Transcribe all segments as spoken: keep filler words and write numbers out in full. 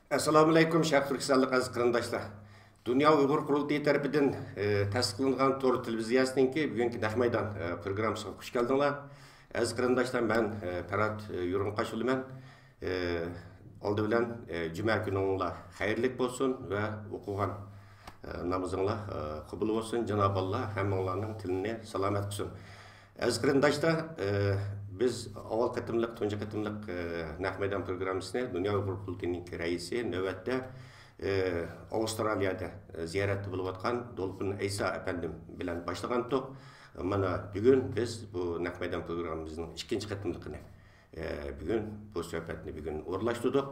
ئەسسالامۇئەلەيكۇم، شەرقىي تۈركىستانلىق ئەزىز قېرىنداشلار. دۇنيا ئۇيغۇر قۇرۇلتىيى تەرىپىدىن، ئە، تەسىس قىلىنغان تور تېلېۋىزىيەسىنىڭكى بۈگۈنكى نەق مەيدان، ئە، پروگراممىسىغا خۇش كەلدىڭلار. ئەزىز قېرىنداشلار، مەن، ئە، پەرھات، ئە، يۇرغۇنقاش بولىمەن. ئە، ئالدى بىلەن، ئە، جۈمە كۈنۈڭلار خەيرلىك بولسۇن ۋە ئوقۇغان، ئە، نامىزىڭلار، ئە، قوبۇل بولسۇن. جانابى ئاللا ھەممىڭلارنىڭ تىلىنى سالامەت قىلسۇن. ئەزىز قېرىنداشلار، ئە، بىز ئاۋۋال قېتىملىق، تۇنجى قېتىملىق، ئە، نەق مەيدان پروگراممىسىنى دۇنيا ئۇيغۇر قۇرۇلتىيىنىڭ رەئىسى، نۆۋەتتە، ئە، ئاۋسترالىيەدە، ئە، زىيارەتتە بولۇۋاتقان دولقۇن ئەيسا ئەپەندىم بىلەن باشلىغانتۇق. مانا بۈگۈن بىز بۇ نەق مەيدان پروگراممىمىزنىڭ ئىككىنچى قېتىملىقىنى، ئە، بۈگۈن بۇ سۆھبەتنى بۈگۈن ئورۇنلاشتۇردۇق.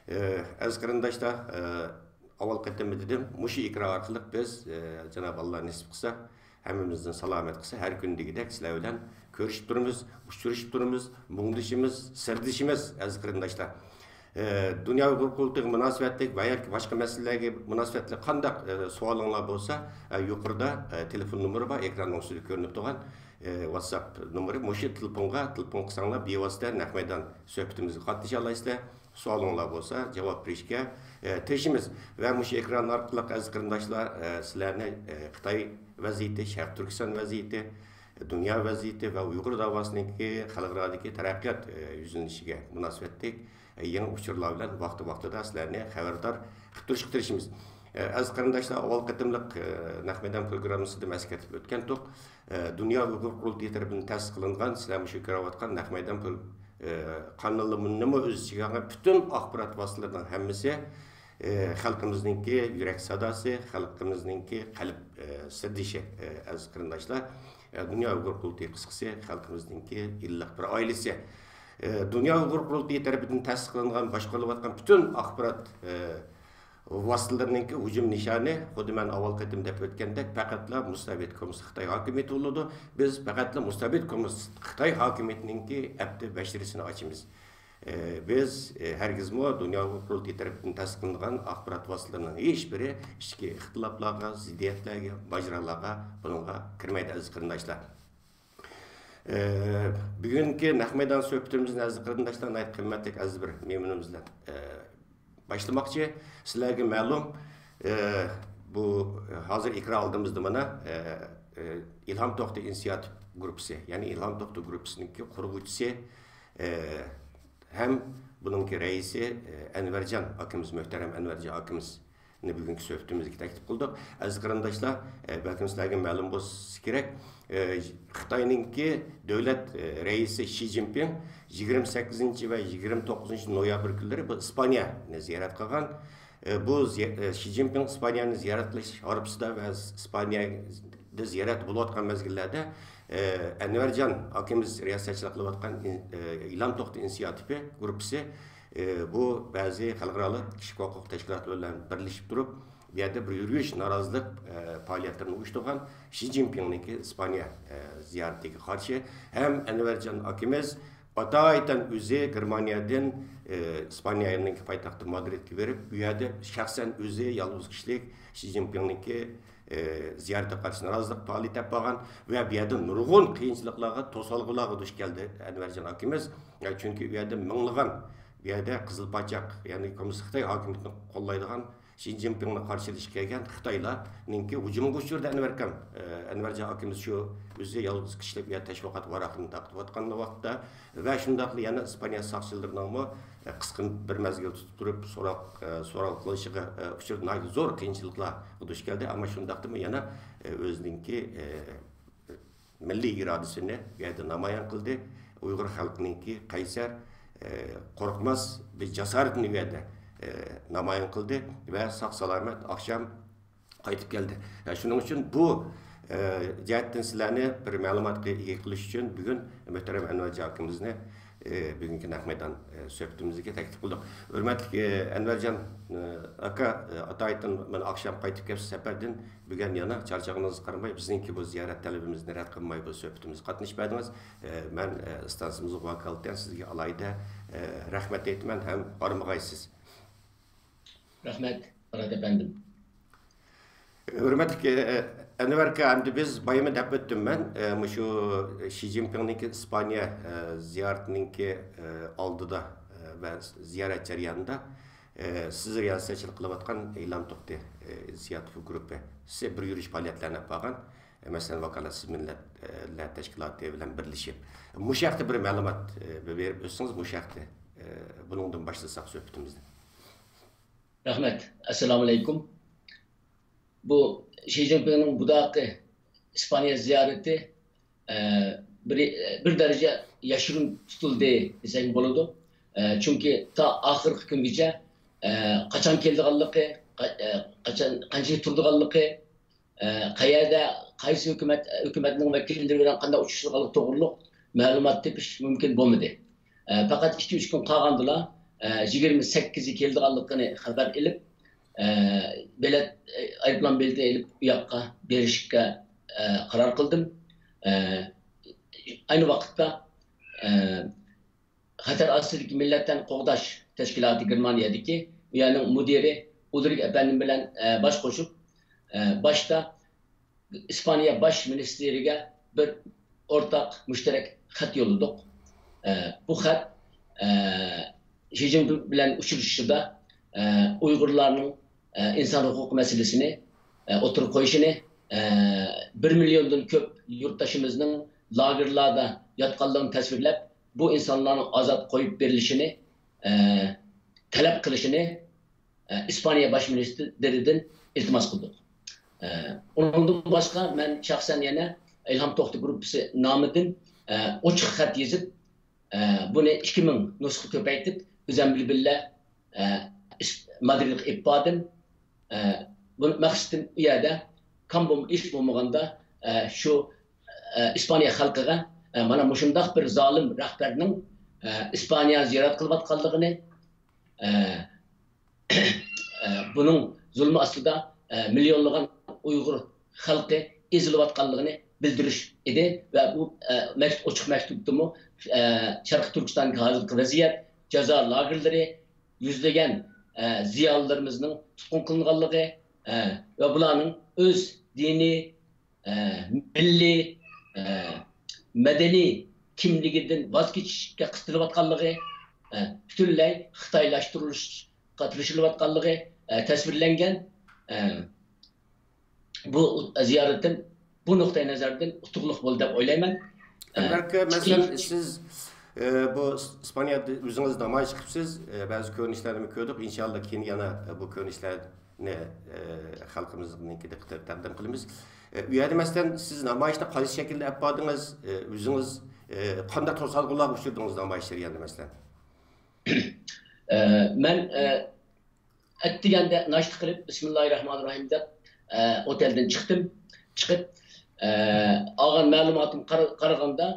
ئە، ئەزىز قېرىنداشلار، ئە، ئاۋۋال قېتىمى دېدىم، مۇشۇ ئېكران ئارقىلىق بىز، ئە، جانابى ئاللا نېسىپ قىلسا، ھەممىمىزنى سالامەت قىلسا، ھەر كۈندىكىدەك سىلەر بىلەن كۆرۈشۈپ تۇرىمىز، ئۇچرىشىپ تۇرىمىز، مۇڭدىشىمىز، سىردىشىمىز، ئەزىز قېرىنداشلار. ئە، دۇنيا ئۇيغۇر قۇرۇلتىيىغا مۇناسىۋەتلىك ۋە ياكى باشقا مەسىلىلەرگە مۇناسىۋەتلىك قانداق، ئە، سوئالىڭلار بولسا، ئە، يۇقىرىدا، ئە، تېلېفون نومۇرى بار، ئېكراننىڭ ئۈستىدە كۆرۈنۈپ تۇرغان، ئە، ۋاتساپ نومۇرى. مۇشۇ تېلېفونغا تېلېفون قىلساڭلار، بىۋاسىتە نەق مەيدان سۆھبىتىمىزگە قاتنىشالايسىلەر. سوئالىڭلار بولسا، جاۋاب بېرىشكە، ئە، تىرىشىمىز. ۋە مۇشۇ ئېكران ئارقىلىق، ئەزىز قېرىنداشلار، ئە، سىلەرنى، ئە، خىتاي ۋەزىيىتى، شەرقىي تۈركىستان ۋەزىيىتى، دۇنيا ۋەزىيىتى ۋە ئۇيغۇر داۋاسىنىڭكى خەلقئارادىكى تەرەققىيات، ئە، يۈزلىنىشىگە مۇناسىۋەتلىك، ئە، يېڭى ئۇچۇرلار بىلەن ۋاقتى ۋاقتىدا سىلەرنى خەۋەردار قىلىپ تۇرۇشقا تىرىشىمىز. ئە، ئەزىز قېرىنداشلار، ئاۋۋال قېتىملىق، ئە، نەق مەيدان پروگراممىسىدىمۇ ئەسكەرتىپ ئۆتكەنتۇق. ئە، دۇنيا ئۇيغۇر قۇرۇلتىيى تەرىپىدىن تەسىس قىلىنغان، سىلەر مۇشۇ كۆرۈۋاتقان نەق مەيدان پرو-، ئە، قانىلىنىمۇ ئۆز ئىچىگە ئالغان پۈتۈن ئاخبارات ۋاسىتىلىرىنىڭ ھەممىسى، ئە، خەلقىمىزنىڭكى يۈرەك ساداسى، خەلقىمىزنىڭكى قەلب، ئە، سىردىشى، ئە، ئەزىز قېرىنداشلار. ئە، دۇنيا ئۇيغۇر قۇرۇلتىيى قىسقىسى خەلقىمىزنىڭكى ئىللىق بىر ئائىلىسى. ئە، دۇنيا ئۇيغۇر قۇرۇلتىيى تەرىپىدىن تەسىس قىلىنغان، باشقۇرۇلۇۋاتقان پۈتۈن ئاخبارات، ئە، ۋاسىتىلىرىنىڭكى ھۇجۇم نىشانى، خۇددى مەن ئاۋۋال قېتىم دەپ ئۆتكەندەك، پەقەتلا مۇستەبىت كوممۇنىست خىتاي ھاكىمىيىتى بولىدۇ. بىز پەقەتلا مۇستەبىت كوممۇنىست خىتاي ھاكىمىيىتىنىڭكى ئەپتى بەشىرىسىنى ئاچىمىز. ئى، بىز، ئى، ھەرگىزمۇ دۇنيا ئۇيغۇر قۇرۇلتىيى تەرىپىدىن تەسىس قىلىنغان ئاخبارات ۋاسىتىلىرىنىڭ ھېچبىرى ئىچكى ئىختىلاپلارغا، زىددىيەتلەرگە، ماجىرالارغا، بۇنىڭغا كىرمەيدۇ، ئەزىز قېرىنداشلار. ئى، بۈگۈنكى نەق مەيدان سۆھبىتىمىزنى، ئەزىز قېرىنداشلار، ناھايىتى قىممەتلىك ئەزىز بىر مېھمىنىمىز بىلەن، ئى، باشلىماقچى. سىلەرگە مەلۇم، ئى، بۇ ھازىر ئېكران ئالدىمىزدا مانا، ئى، ئى، ئىلھام توختى ئىنسىياتىپ گۇرۇپپىسى، يەنى ئىلھام توختى گۇرۇپپىسىنىڭكى قۇرغۇچىسى، ئى، ھەم بۇنىڭكى رەئىسى، ئى، ئەنۋەرجان ئاكىمىز، مۆھتەرەم ئەنۋەرجان ئاكىمىزنى بۈگۈنكى سۆھبىتىمىزگە تەكلىپ قىلدۇق. ئەزىز قېرىنداشلار، ئى، بەلكىم سىلەرگە مەلۇم بولسا كېرەك، ئى، خىتاينىڭكى دۆلەت، ئى، رەئىسى شى جىنپىڭ يىگىرمە سەككىزىنچى ۋە يىگىرمە توققۇزىنچى نويابىر كۈنلىرى بۇ ئىسپانىيەنى زىيارەت قىلغان. ئى، بۇ زىيا-، ئى، شى جىنپىڭ ئىسپانىيەنى زىيارەت قىلىش ھارپىسىدا ۋە ئىسپانىيەدە زىيارەتتە بولۇۋاتقان مەزگىللەردە، ئى، ئەنۋەرجان ئاكىمىز رىياسەتچىلىك قىلىۋاتقان ئىن-، ئى، ئىلھام توختى ئىنسىياتىپى گۇرۇپپىسى، ئى، بۇ بەزى خەلقئارالىق كىشىلىك ھوقۇق تەشكىلاتلىرى بىلەن بىرلىشىپ تۇرۇپ، بۇ يەردە بىر يۈرۈش، نارازىلىق، ئى، پائالىيەتلىرىنى ئۇيۇشتۇرغان. شى جىنپىڭنىڭكى ئىسپانىيە، ئى، زىيارىتىگە قارشى ھەم ئەنۋەرجان ئاكىمىز ئاتايتەن ئۆزى گېرمانىيەدىن، ئى، ئىسپانىيەنىڭكى پايتەختى مادرىدكە بېرىپ، بۇ يەردە شەخسەن ئۆزى يالغۇز كىشىلىك شى جىنپىڭنىڭكى، ئى، زىيارىتىگە قارشى نارازىلىق پائالىيىتى ئېلىپ بارغان ۋە بۇ يەردە نۇرغۇن قىيىنچىلىقلارغا، توسالغۇلارغا دۇچ كەلدى ئەنۋەرجان ئاكىمىز. ئى، چۈنكى ئۇ يەردە مىڭلىغان، بۇ يەردە قىزىل پاچاق، يەنى كوممۇنىست خىتاي ھاكىمىيىتىنى قوللايدىغان شى جىنپىڭنى قارشى ئېلىشقا كەلگەن خىتايلارنىڭكى ھۇجۇمىغا ئۇچرىدى ئەنۋەر ئاكام. ئەنۋەرجان ئاكىمىز شۇ ئۆزى يالغۇز كىشىلىك بۇ يەردە تەشۋىقات ۋاراقلىرىنى تارقىتىۋاتقان ۋاقىتتا ۋە شۇنداقلا يەنە ئىسپانىيە ساقچىلىرىنىڭمۇ قىسقا بىر مەزگىل تۇتۇپ تۇرۇپ، سوراق، سوراق قىلىشىغا ئۇچرىدى، ناھايىتى زور قىيىنچىلىقلارغا دۇچ كەلدى. ئەمما شۇنداقتىمۇ يەنە ئۆزىنىڭكى مىللىي ئىرادىسىنى بۇ يەردە نامايان قىلدى. ئۇيغۇر خەلقىنىڭكى قەيسەر، ئى، قورقماس بىر جاسارىتىنى بۇ يەردە، ئى، نامايان قىلدى ۋە ساق-سالامەت ئاخشام قايتىپ كەلدى. ھە، شۇنىڭ ئۈچۈن بۇ، ئى، جەھەتتىن سىلەرنى بىر مەلۇماتقا ئىگە قىلىش ئۈچۈن بۈگۈن مۆھتەرەم ئەنۋەرجان ئاكىمىزنى، ئى، بۈگۈنكى نەق مەيدان، ئى، سۆھبىتىمىزگە تەكلىپ قىلدۇق. ھۆرمەتلىك، ئى، ئەنۋەرجان، ئى، ئاكا، ئى، ئاتايىتىن مانا ئاخشام قايتىپ كەپسىز سەپەردىن. بۈگۈن يەنە چارچىغىنىڭىزغا قارىماي، بىزنىڭكى بۇ زىيارەت تەلىپىمىزنى رەت قىلماي، بۇ سۆھبىتىمىزگە قاتنىشىپ بەردىڭىز. ئە، مەن، ئە، ئىستانسىمىزغا ۋاكالىتەن سىزگە ئالاھىدە، ئە، رەھمەت ئېيتىمەن ھەم ھارمىغايسىز. رەھمەت، مۇرات ئەپەندىم. ھۆرمەتلىك، ئە، ئەنۋەر ئاكا، ئەمدى بىز بايىمى دەپ ئۆتتۈم مەن، ئە، مۇشۇ شى جىنپىڭنىڭكى ئىسپانىيە، ئە، زىيارىتىنىڭكى، ئە، ئالدىدا، ئە، ۋە زىيارەت جەريانىدا، ئە، سىز رىياسەتچىلىك قىلىۋاتقان ئىلھام توختى، ئە، ئىنىسىياتىپ گۇرۇپپىسى بىر يۈرۈش پائالىيەتلەرنى ئېلىپ بارغان. ئە، مەسىلەن، ۋاكالەتسىز مىللەتلەر تەشكىلاتى بىلەن بىرلىشىپ، مۇشۇ ھەقتە بىر مەلۇمات، ئە، بېرىپ ئۆتسىڭىز، مۇشۇ ھەقتە، ئە، بۇنىڭدىن باشلىساق سۆھبىتىمىزنى. رەھمەت. ئەسسالامۇئەلەيكۇم. بۇ شى جىنپىڭنىڭ بۇداقى ئىسپانىيە زىيارىتى، ئە، بىر، بىر دەرىجە ياشىرىن تۇتۇلدى دېسەك بولىدۇ. ئە، چۈنكى تا ئاخىرقى كۈنگىچە، ئە، قاچان كېلىدىغانلىقى، قا-، ئە، قاچان، قانچىلىك تۇرىدىغانلىقى، ئە، قەيەردە، قايسى ھۆكۈمەت، ھۆكۈمەتنىڭ ۋەكىللىرى بىلەن قانداق ئۇچرىشىدىغانلىقى توغرۇلۇق مەلۇمات تېپىش مۇمكىن بولمىدى. ئە، پەقەت ئىككى، ئۈچ كۈن قالغاندىلا، ئە، يىگىرمە سەككىزى كېلىدىغانلىقىنى خەۋەر ئېلىپ، ئە، بېلەت، ئايروپىلان بېلىتىنى ئېلىپ، ئۇ ياققا بېرىشكە، ئە، قارار قىلدىم. ئە، ئەينى ۋاقىتتا، ئە، خەتەر ئاستىدىكى مىللەتلەرنى قوغداش تەشكىلاتى گېرمانىيەدىكى، ئۇ يەرنىڭ مۇدىرى ئۇلرىك ئەپەندىم بىلەن، ئە، باش قوشۇپ، ئە، باشتا ئىسپانىيە باش مىنىستىرىگە بىر ئورتاق مۇشتەرەك خەت يوللىدۇق. ئە، بۇ خەت، ئە، شى جىنپىڭ بىلەن ئۇچرىشىشىدا، ئە، ئۇيغۇرلارنىڭ، ئە، ئىنسان ھوقۇقى مەسىلىسىنى، ئە، ئوتتۇرىغا قويۇشىنى، ئە، بىر مىليوندىن كۆپ يۇرتداشىمىزنىڭ لاگېرلاردا ياتقانلىقىنى تەسۋىرلەپ، بۇ ئىنسانلارنىڭ ئازاد قويۇپ بېرىلىشىنى، ئە، تەلەپ قىلىشىنى، ئە، ئىسپانىيە باش مىنىستىرىدىن ئىلتىماس قىلدۇق. ئە، ئۇنىڭدىن باشقا مەن شەخسەن يەنە ئىلھام توختى گۇرۇپپىسى نامىدىن، ئە، ئوچۇق خەت يېزىپ، ئە، بۇنى ئىككى مىڭ نۇسخا كۆپەيتىپ، ئۆزەم بىلەن بىللە، ئە، ئىس-، مادرىدقا ئېلىپ باردىم. ئە، بۇ مەقسىتىم ئۇ يەردە كام بولما-، ئىش بولمىغاندا، ئە، شۇ، ئە، ئىسپانىيە خەلقىگە، ئە، مانا مۇشۇنداق بىر زالىم رەھبەرنىڭ، ئە، ئىسپانىيەنى زىيارەت قىلىۋاتقانلىقىنى، ئە، ئە، بۇنىڭ زۇلمى ئاستىدا، ئە، مىليونلىغان ئۇيغۇر خەلقى ئېزىلىۋاتقانلىقىنى بىلدۈرۈش ئىدى ۋە بۇ، ئە، مەكتۇپ، ئوچۇق مەكتۇپتىمۇ، ئە، شەرقىي تۈركىستاندىكى ھازىرقى ۋەزىيەت، جازا لاگېرلىرى، يۈزلىگەن، ئە، زىيالىيلىرىمىزنىڭ تۇتقۇن قىلىنغانلىقى، ئە، ۋە بۇلارنىڭ ئۆز دىنىي، ئە، مىللىي، ئە، مەدەنىي كىملىكىدىن ۋاز كېچىشكە قىستىلىۋاتقانلىقى، ئە، پۈتۈنلەي خىتايلاشتۇرۇلۇشقا تىرىشىلىۋاتقانلىقى، ئە، تەسۋىرلەنگەن. ئە، بۇ زىيارىتىم بۇ نۇقتىئىنەزەردىن ئۇتۇقلۇق بولدى دەپ ئويلايمەن. ئە، بەلكى، مەسىلەن، سىز، ئە، بۇ ئىسپانىيەدە ئۆزىڭىز نامايىش قىلىپسىز، ئە، بەزى كۆرۈنۈشلەرنى كۆردۇق. ئىنشاللا كېيىن يەنە بۇ كۆرۈنۈشلەرنى، ئە، خەلقىمىزنىڭكى دىققىتىگە تەقدىم قىلىمىز. ئە، ئۇ يەردە، مەسىلەن، سىز نامايىشنى قايسى شەكىلدە ئېلىپ باردىڭىز؟ ئە، ئۆزىڭىز، ئە، قانداق توسالغۇلارغا ئۇچرىدىڭىز نامايىش جەريانىدا، مەسىلەن؟ ئە، مەن، ئە، ئەتىگەندە ناشتا قىلىپ، بىسمىللاھىررەھمانىررەھىم دەپ، ئە، ئوتەلدىن چىقتىم. چىقىپ، ئە، ئالغان مەلۇماتىمغا قارا-، قارىغاندا،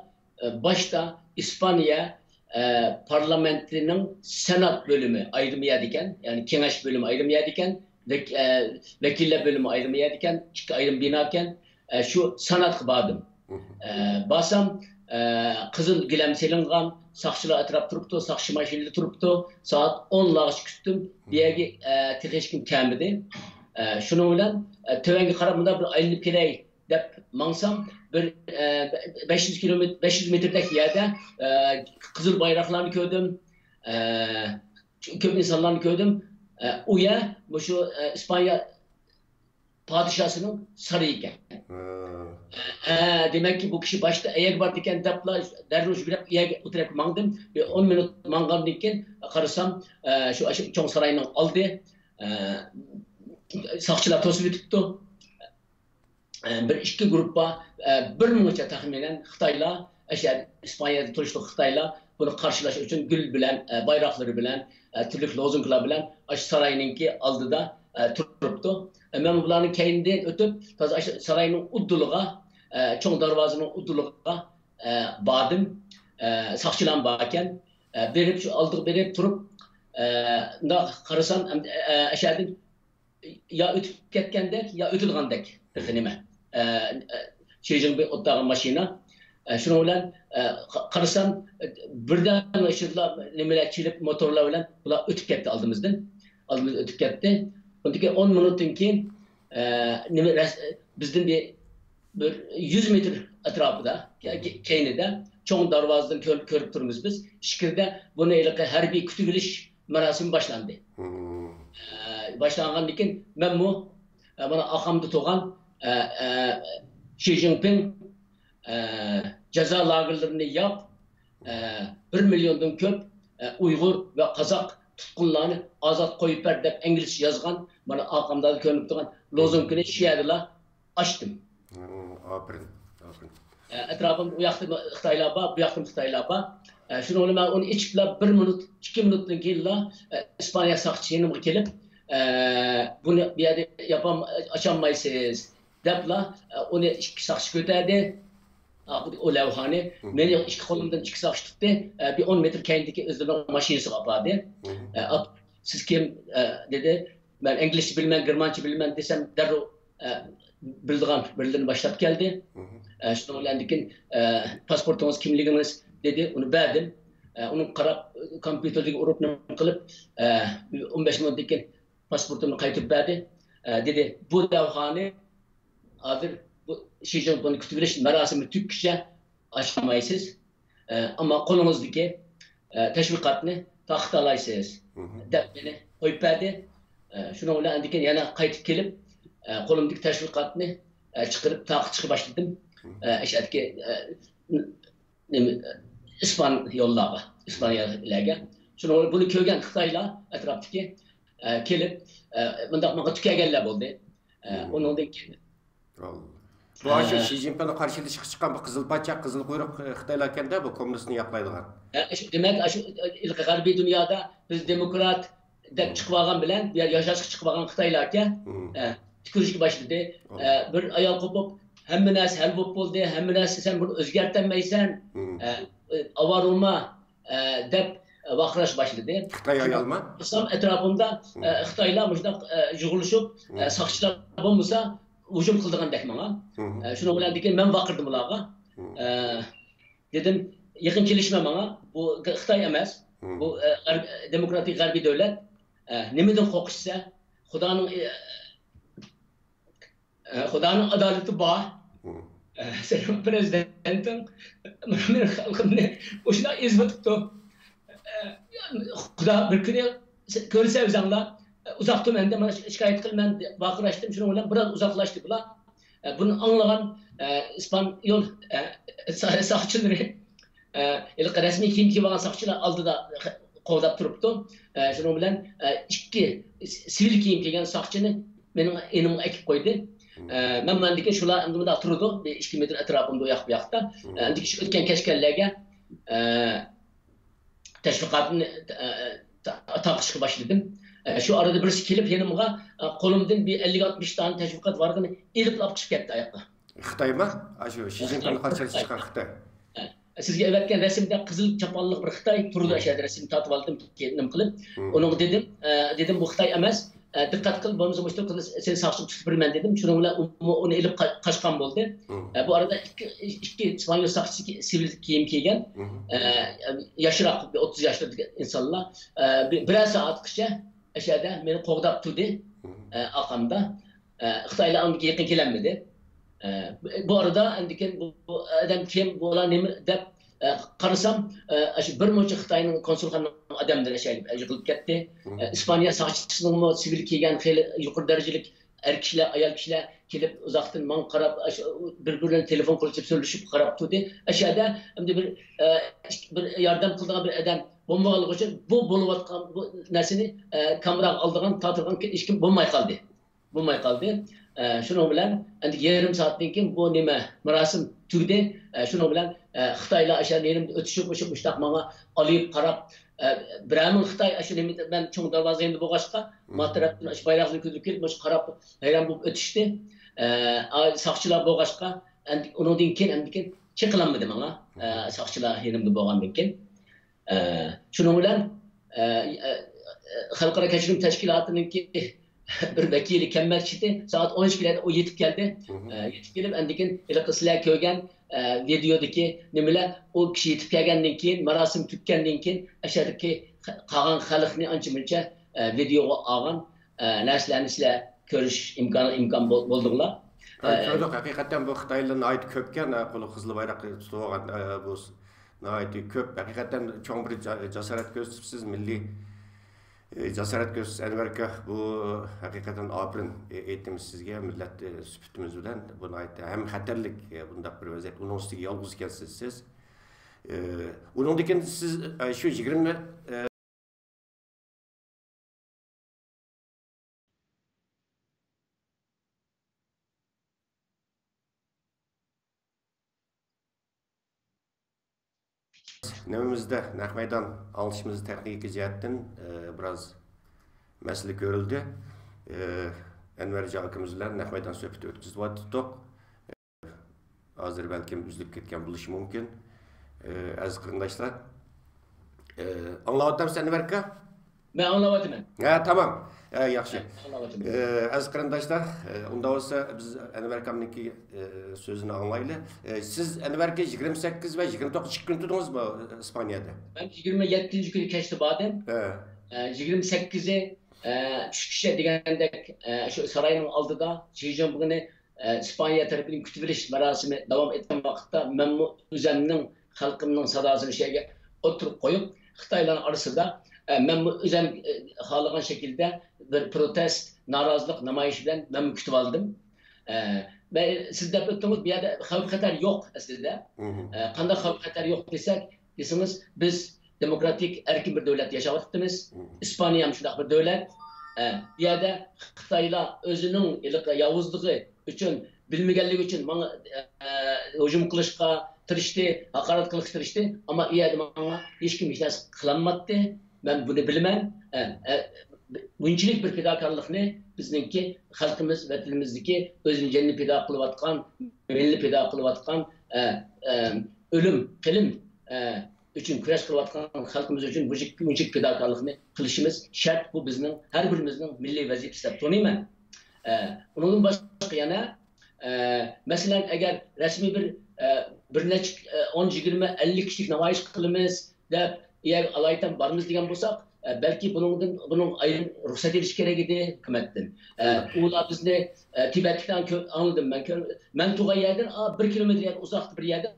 ئە، باشتا ئىسپانىيە، ئە، پارلامېنتىنىڭ سېنات بۆلۈمى ئايرىم يەردىكەن، يەنى كېڭەش بۆلۈمى ئايرىم يەردىكەن، ۋەك-، ئە، ۋەكىللەر بۆلۈمى ئايرىم يەردىكەن، ئىككى ئايرىم بىناكەن. ئە، شۇ سېناتقا باردىم. ئە، بارسام، ئە، قىزىل گىلەم سېلىنغان، ساقچىلار ئەتراپ تۇرۇپتۇ، ساقچى ماشىنىلىرى تۇرۇپتۇ. سائەت ئونلارغىچە كۈتتۈم. بۇ يەرگە، ئە، تېخى ھېچكىم كەلمىدى. ئە، شۇنىڭ بىلەن، ئە، تۆۋەنگە قاراپ مۇنداق بىر ئايلىنىپ كېلەي دەپ ماڭسام، بىر، ئە، بەش يۈز كىلومېتىر، بەش يۈز مېتىردەك يەردە، ئە، قىزىل بايراقلارنى كۆردۈم. ئە، كۆپ ئىنسانلارنى كۆردۈم. ئە، ئۇ يەر مۇشۇ، ئە، ئىسپانىيە پادىشاسىنىڭ سارىيى ئىكەن. ھە، دېمەككى، بۇ كىشى باشتا ئەيەرگە بارىدىكەن دەپلا، دەررۇ يۈگۈرۈپ ئەيەرگە، ئۇ تەرەپكە ماڭدىم. بىر ئون مىنۇت ماڭغاندىن كېيىن قارىسام، ئە، شۇ، شۇ چوڭ ساراينىڭ ئالدى، ئە، ساقچىلار توسۇۋېتىپتۇ. ئە، بىر ئىككى گۇرۇپپا، ئە، بىر مىڭچە تەخمىنەن خىتايلار ئەشە ئىسپانىيەدە تۇرۇشلۇق خىتايلار بۇنى قارشىلاش ئۈچۈن گۈل بىلەن، ئە، بايراقلىرى بىلەن، ئە، تۈرلۈك لوزۇنكىلار بىلەن ئاشۇ ساراينىڭكى ئالدىدا، ئە، تۇرۇپتۇ. ئە، مەن بۇلارنىڭ كەينىدىن ئۆتۈپ، تازا ئاشۇ ساراينىڭ ئۇددىلىغا، ئە، چوڭ دەرۋازىنىڭ ئۇددىلىغا، ئە، باردىم. ئە، ساقچىلارمۇ باركەن. ئە، بېرىپ، شۇ ئالدىغا بېرىپ تۇرۇپ، ئە، مۇنداق قارىسام، ئەمدى، ئە، ئەشەدىن يا ئۆتۈپ كەتكەندەك، يا ئۆتىدىغاندەك بىر نېمە. ئە، ئە، شىجىڭبى ئولتۇرغان ماشىنا. ئە، شۇنىڭ بىلەن، ئە، قا-، قارىسام، ئە، بىردەم ئىچىدىلا نېمىلەر كېلىپ، موتورلار بىلەن بۇلار ئۆتۈپ كەتتى ئالدىمىزدىن. ئالدىمىزدىن ئۆتۈپ كەتتى. ئۇندىن كېيىن ئون مىنۇتتىن كېيىن، ئە، نېمە، رەس-، بىزدىن بىر، بىر يۈز مېتىر ئەتراپىدا، كە-، كە-، كەينىدە چوڭ دەرۋازىدىن كۆر-، كۆرۈپ تۇرىمىز بىز. ئىچكىرىدە بۇنى ھېلىقى ھەربىي كۈتۈۋېلىش مۇراسىمى باشلاندى. ئە، باشلانغاندىن كېيىن مەنمۇ، ئە، مانا ئارقامدا تۇرغان، ئە، ئە، شى جىنپىڭ، ئە، جازا لاگېرلىرىنى ياپ، ئە، بىر مىليوندىن كۆپ، ئە، ئۇيغۇر ۋە قازاق تۇتقۇنلارنى ئازاد قويۇپ بەر دەپ ئىنگلىزچە يازغان، مانا ئارقامدا كۆرۈنۈپ تۇرغان لوزۇنكىنى شۇ يەردىلا ئاچتىم. ئاپىرىن، ئاپىرىن. ئە، ئەتراپىمدا ئۇ ياقتىمۇ خىتايلار بار، بۇ ياقتىمۇ خىتايلار بار. ئە، شۇنىڭ بىلەن مەن ئۇنى ئېچىپلا بىر مىنۇت، ئىككى مىنۇتتىن كېيىنلا، ئە، ئىسپانىيە ساقچىسى يېنىمغا كېلىپ، ئە، بۇنى بۇ يەردە ياپام-، ئاچالمايسىز دەپلا، ئە، ئۇنى ئىككى ساقچى كۆتەردى. ئا، ئۇ لەۋھانى. مېنى ئىككى قولۇمدىن ئىككى ساقچى تۇتتى. ئە، بىر ئون مېتىر كەينىدىكى ئۆزلىرىنىڭ ماشىنىسىغا ئاپاردى. ئە، ئاپ-، سىز كىم؟ ئە، دېدى. مەن ئىنگلىزچە بىلىمەن، گېرمانچە بىلىمەن دېسەم، دەررۇ، ئە، بىلىدىغان بىرلىرىنى باشلاپ كەلدى. ئە، شۇنىڭ بىلەن كېيىن، ئە، پاسپورتىڭىز، كىملىكىڭىز دېدى، ئۇنى بەردىم. ئە، ئۇنى قاراپ، كومپيۇتېردىكى ئۇرۇپ نېمە قىلىپ، ئە، ئون بەش مىنۇتتىن كېيىن پاسپورتۇمنى قايتۇرۇپ بەردى. ئە، دېدى، بۇ لەۋھانى ھازىر بۇ شى جىنپىڭنى كۈتۈۋېلىش مەراسىمى تۈگىگىچە ئاچالمايسىز. ئە، ئەمما قولىڭىزدىكى، ئە، تەشۋىقاتنى تارقىتالايسىز، دەپ مېنى قويۇپ بەردى. ئە، شۇنىڭ بىلەن ئاندىن كېيىن يەنە قايتىپ كېلىپ، ئە، قولۇمدىكى تەشۋىقاتنى، ئە، چىقىرىپ تارقىتىشقا باشلىدىم. ئە، ئەشەدىكى، ئە، نېمە، ئىسپان يوللارغا، ئىسپانىيەلەرگە. شۇنىڭ بىلەن بۇنى كۆرگەن خىتايلار ئەتراپتىكى، ئە، كېلىپ، ئە، مۇنداق ماڭا تۈكەلگەنلەر بولدى. ئە، ئۇنىڭدىن كېيىن بۇ ئاشۇ شى جىنپىڭنى قارشى ئېلىشقا چىققان بۇ قىزىل پاچاق، قىزىل قۇيرۇق خىتايلاركەن-دە، بۇ كوممۇنىستنى ياقلايدىغان. ئە، شۇ، دېمەك، ئاشۇ ھېلىقى غەربىي دۇنيادا بىز دېموكرات دەپ چىقىۋالغان بىلەن، بۇ يەر ياشاشقا چىقىۋالغان خىتايلاركەن، ئە، تۈكۈرۈشكە باشلىدى. ئە، بىر ئايال قوپۇپ، ھەممە نەرسە ھەل بولۇپ بولدى، ھەممە نەرسە، سەن بۇنى ئۆزگەرتەلمەيسەن، ئە، ئە، ئاۋارە بولما، ئە، دەپ ۋارقىراش باشلىدى. خىتاي ئايالمۇ؟ ئەتراپىمدا، ئە، خىتايلار مۇشۇنداق، ئە، يىغىلىشىپ، ئە، ساقچىلار بولمىسا، ھۇجۇم قىلىدىغاندەك ماڭا. ئە، شۇنىڭ بىلەن كېيىن مەن ۋارقىرىدىم ئۇلارغا. ئە، دېدىم، يېقىن كېلىشمە ماڭا. بۇ خىتاي ئەمەس. بۇ، ئە، غەرب-، دېموكراتىك غەربىي دۆلەت. ئە، نېمىدىن قورقۇشسە، خۇدانىڭ، ئە، ئە، خۇدانىڭ ئادالىتى بار. ئە، سېنىڭ پىرېزىدېنتىڭ مېنىڭ خەلقىمنى مۇشۇنداق ئېزىۋېتىپتۇ. ئە، خۇدا بىر كۈنى كۆرسە ئۆزۈڭلار، ئۇزاق تۇرماي ئەمدى مانا شىكايەت قىلىمەن دەپ ۋارقىراشتىم. شۇنىڭ بىلەن بىراز ئۇزاقلاشتى بۇلار. ئە، بۇنى ئاڭلىغان، ئە، ئىسپانيول، ئە، سا-، ساقچىلىرى، ئە، ھېلىقى رەسمىي كىيىم كىيىپ ئالغان ساقچىلار ئالدىدا قوغداپ تۇرۇپتۇ. ئە، شۇنىڭ بىلەن، ئە، ئىككى سىۋىل كىيىم كىيگەن ساقچىنى مېنىڭ يېنىمغا ئەكىپ قويدى. ئە، مەن ماندىكىن شۇلار ئەمدى مۇنداق تۇرىدۇ، بىر ئىككى مېتىر ئەتراپىمدا ئۇ ياق بۇ ياقتا. ئە، ئەمدىكى شۇ ئۆتكەن كەچكەنلەرگە، ئە، تەشۋىقاتنى، ئە، تا-، تارقىتىشقا باشلىدىم. ئە، شۇ ئارىدا بىرسى كېلىپ يېنىمغا، ئە، قولۇمدىن بىر ئەللىك ئاتمىش دانە تەشۋىقات بارغىنى ئېلىپلا ئاپقىچىپ كەتتى ئاياققا. خىتايمۇ؟ ئاشۇ شى جىنپىڭنى قارشى ئېلىشقا چىققان خىتاي. ئە، سىزگە ئەۋەتكەن رەسىمدە قىزىل چاپانلىق بىر خىتاي تۇرىدۇ، ئەشەدە رەسىمنى تارتىۋالدىم، نېمە قىلىپ. ئۇنىڭغا دېدىم، ئە، دېدىم، بۇ خىتاي ئەمەس. ئە، دىققەت قىل، بولمىسا مۇشۇ قىلىپ سېنى ساقچىغا تۇتۇپ بېرىمەن دېدىم. شۇنىڭ بىلەن ئۇمۇ ئۇنى ئېلىپ قا-، قاچقان بولدى. ئە، بۇ ئارىدا ئىككى، ئىككى ئىسپانيول ساقچىسى سىۋىل كىيىم كىيگەن، ئە، ياشراق، بىر ئوتتۇز ياشلىرىدىكى ئىنسانلار. ئە، بىر، بىرەر سائەتكىچە ئەشەدە مېنى قوغداپ تۇردى، ئە، ئارقامدا. ئە، خىتايلار ئاندىن يېقىن كېلەلمىدى. ئە، بۇ ئارىدا ئاندىن كېيىن بۇ، بۇ ئادەم كىم، بۇلار نېمە دەپ، ئە، قارىسام، ئە، ئاشۇ بىر مۇنچە خىتاينىڭ كونسۇلخانىنىڭ ئادەملىرى ئەشەگە يىغىلىپ كەتتى. ئە، ئىسپانىيە ساقچىسىنىڭمۇ سىۋىل كىيگەن خېلى يۇقىرى دەرىجىلىك ئەر كىشىلەر، ئايال كىشىلەر كېلىپ ئۇزاقتىن ماڭا قاراپ، ئاشۇ بىر-بىرلىرىنى تېلېفون قىلىپ سۆزلىشىپ قاراپ تۇردى. ئەشەدە ئەمدى بىر، ئە، بىر ياردەم قىلىدىغان بىر ئادەم بولمىغانلىقى ئۈچۈن بۇ بولۇۋاتقان بۇ نەرسىنى، ئە، كامېراغا ئالىدىغان، تارتىدىغان ھېچكىم بولماي قالدى. بولماي قالدى. ئە، شۇنىڭ بىلەن ئەمدى يېرىم سائەتتىن كېيىن بۇ نېمە، مۇراسىم تۈگىدى. ئە، شۇنىڭ بىلەن، ئە، خىتايلار ئاشۇ يېرىمدە ئۆتۈشۈپ، مۇشۇ مۇشتاق ماڭا ئالىيىپ قاراپ، ئە، بىرەر مىڭ خىتاي ئاشۇ نېمە، مەن چوڭ دارۋازا يېنىدا بولغاچقا، ما تەرەپتىن ئاشۇ بايراقنى كۆتۈرۈپ كېلىپ، مۇشۇ قاراپ ھەيران بولۇپ ئۆتۈشتى. ئە، ئا، ساقچىلار بولغاچقا، ئەمدى ئۇنىڭدىن كېيىن، ئەمدى كېيىن چېقىلالمىدى ماڭا، ئە، ساقچىلار يېنىمدا بولغاندىن كېيىن. ئە، شۇنىڭ بىلەن، ئە، ئە، خەلقئارا كەچۈرۈم تەشكىلاتىنىڭكى بىر ۋەكىلى كەلمەكچىدى. سائەت ئون ئىككىلەردە ئۇ يېتىپ كەلدى. ئە، يېتىپ كېلىپ، ئاندىن كېيىن ھېلىقى سىلەر كۆرگەن، ئە، ۋىدېودىكى نېمىلەر، ئۇ كىشى يېتىپ كەلگەندىن كېيىن، مۇراسىم تۈگىگەندىن كېيىن، ئەشەدىكى قالغان خەلقنى ئانچە مۇنچە، ئە، ۋىدېوغا ئالغان، ئە، نەرسىلەرنى سىلەر كۆرۈش ئىمكانى، ئىمكان بول-، بولدۇڭلار. ھە، ئە، كۆردۇق. ھەقىقەتەن بۇ خىتايلار ناھايىتى كۆپكەن، ھە، قولىغا قىزىل بايراق تۇتۇۋالغان، ئە، بۇ ناھايىتى كۆپ. ھەقىقەتەن چوڭ بىر جا-، جاسارەت كۆرسىتىپسىز، مىللىي ئى، جاسارەت كۆرسىتىش ئەنۋەر ئاكا، بۇ ھەقىقەتەن ئاپىرىن، ئى، ئېيتىمىز سىزگە، مىللەت، ئى، سۈپىتىمىز بىلەن. بۇ ناھايىتى ھەم خەتەرلىك، ئى، بۇنداق بىر ۋەزىيەت. ئۇنىڭ ئۈستىگە يالغۇز ئىكەنسىز سىز. ئى، ئۇنىڭدىن كېيىن سىز، ئى، شۇ يىگىرمە، ئى، نېمىمىزدە، نەق مەيدان ئاڭلىتىشىمىزدا تېخنىكا جەھەتتىن، ئى، بىراز مەسىلە كۆرۈلدى. ئى، ئەنۋەر جان ئاكىمىز بىلەن نەق مەيدان سۆھبىتى ئۆتكۈزۈۋاتتۇق. ھازىر بەلكىم ئۈزۈلۈپ كەتكەن بولۇشى مۇمكىن. ئى، ئەزىز قېرىنداشلار، ئى، ئاڭلاۋاتامسىز، ئەنۋەر ئاكا؟ مەن ئاڭلاۋاتىمەن. ھە، تامام. ھە، ياخشى. مەن ئاڭلاۋاتىمەن. ئى، ئەزىز قېرىنداشلار، ئى، ئۇنداق بولسا بىز ئەنۋەر ئاكامنىڭكى، ئى، سۆزىنى ئاڭلايلى. ئى، سىز ئەنۋەر ئاكا يىگىرمە سەككىز ۋە يىگىرمە توققۇزىنچى كۈنى تۇردىڭىزمۇ ئىسپانىيەدە؟ مەن يىگىرمە يەتتىنچى كۈنى كەچتە باردىم. ھە. ئە، يىگىرمە سەككىزى، ئە، چۈشكىچە دېگەندەك، ئە، شۇ ساراينىڭ ئالدىدا شى جىنپىڭنى ئە، ئىسپانىيە تەرىپىدىن كۈتۈۋېلىش مەراسىمى داۋام ئەتكەن ۋاقىتتا، مەنمۇ ئۆزەمنىڭ، خەلقىمنىڭ ساداسىنى شۇ يەرگە ئوتتۇرىغا قويۇپ، خىتايلارنىڭ ئارىسىدا، ئە، مەنمۇ ئۆزەم، ئە، خالىغان شەكىلدە بىر پروتېست، نارازىلىق نامايىشى بىلەن مەنمۇ كۈتۈۋالدىم. ئە، مەن، سىز دەپ ئۆتتىڭىز، بۇ يەردە خەۋپ-خەتەر يوق ئەسلىدە. مهم. ئە، قانداق خەۋپ-خەتەر يوق دېسەك، دېسىڭىز، بىز دېموكراتىك، ئەركىن بىر دۆلەتتە ياشاۋاتىمىز. مم. ئىسپانىيە ھەم شۇنداق بىر دۆلەت. ئە، بۇ يەردە خىتايلار ئۆزىنىڭ ھېلىقى ياۋۇزلۇقى ئۈچۈن، بىلمىگەنلىكى ئۈچۈن ماڭا، ئە، ھۇجۇم قىلىشقا تىرىشتى، ھاقارەت قىلىشقا تىرىشتى. ئەمما ئۇ يەردە ماڭا ھېچكىم ھېچ نەرسە قىلالمايتتى. مەن بۇنى بىلىمەن. ئە، ئە، بۇنچىلىك بىر پىداكارلىقنى بىزنىڭكى خەلقىمىز، ۋەتىنىمىزدىكى ئۆزىنىڭ جېنىنى پىدا قىلىۋاتقان، مېلىنى پىدا قىلىۋاتقان، ئە، ئە، ئۆلۈم، قېلىن، ئە، ئۈچۈن كۈرەش قىلىۋاتقان خەلقىمىز ئۈچۈن بۇ جىك-، بۇنچىلىك پىداكارلىقنى قىلىشىمىز شەرت. بۇ بىزنىڭ ھەر بىرىمىزنىڭ مىللىي ۋەزىپىسى دەپ تونۇيمەن. ئە، ئۇنىڭدىن باشقا يەنە، ئە، مەسىلەن، ئەگەر رەسمىي بىر، ئە، بىر نەچچە، ئە، ئون، يىگىرمە، ئەللىك كىشىلىك نامايىش قىلىمىز دەپ، يا ئالايىتەن بارىمىز دېگەن بولساق، ئە، بەلكى بۇنىڭدىن، بۇنىڭ ئايرىم رۇخسەت ئېلىش كېرەك ئىدى ھۆكۈمەتتىن. ئە، ئۇلار بىزنى، ئە، تىبەتلىكلەرنى كۆ-، ئاڭلىدىم مەن. كۆر-، مەن تۇرغان يەردىن، ئا، بىر كىلومېتىر يەر ئۇزاقتا بىر يەردە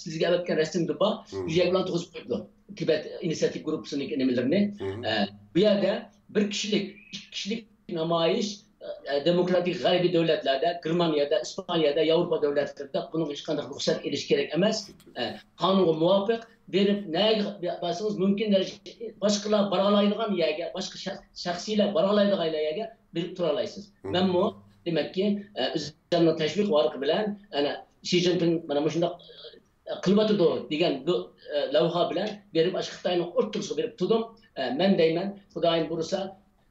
سىزگە ئەۋەتكەن رەسىمدە بار. مم. شۇ يەر بىلەن تۇرغۇزۇپ قويدۇ. تىبەت ئىنىسىياتىپ گۇرۇپپىسىنىڭ نېمىلىرىنى. مم. ئە، بۇ يەردە بىر كىشىلىك، ئىككى كىشىلىك نامايىش، ئە، دېموكراتىك غەربىي دۆلەتلەردە، گېرمانىيەدە، ئىسپانىيەدە، ياۋروپا دۆلەتلىرىدە بۇنىڭغا ھېچقانداق رۇخسەت ئېلىش كېرەك ئەمەس. ئە، قانۇنغا مۇۋاپىق بېرىپ، نەگە بارسىڭىز مۇمكىن دەرىجىدە باشقىلار بارالايدىغان يەرگە، باشقا شەخ-، شەخسىيلەر بارالايدىغان يەرگە بېرىپ تۇرالايسىز. مم. مەنمۇ، دېمەككى، ئە، ئۆزۈمنىڭ تەشۋىق ۋارىقى بىلەن، ئەنە، شى جىنپىڭ مانا مۇشۇنداق، ئە، قىلىۋاتىدۇ دېگەن بۇ، ئە، لەۋھا بىلەن بېرىپ، ئاشۇ خىتاينىڭ ئوتتۇرىسىغا بېرىپ تۇردۇم. ئە، مەن دەيمەن، خۇدايىم بۇيرۇسا،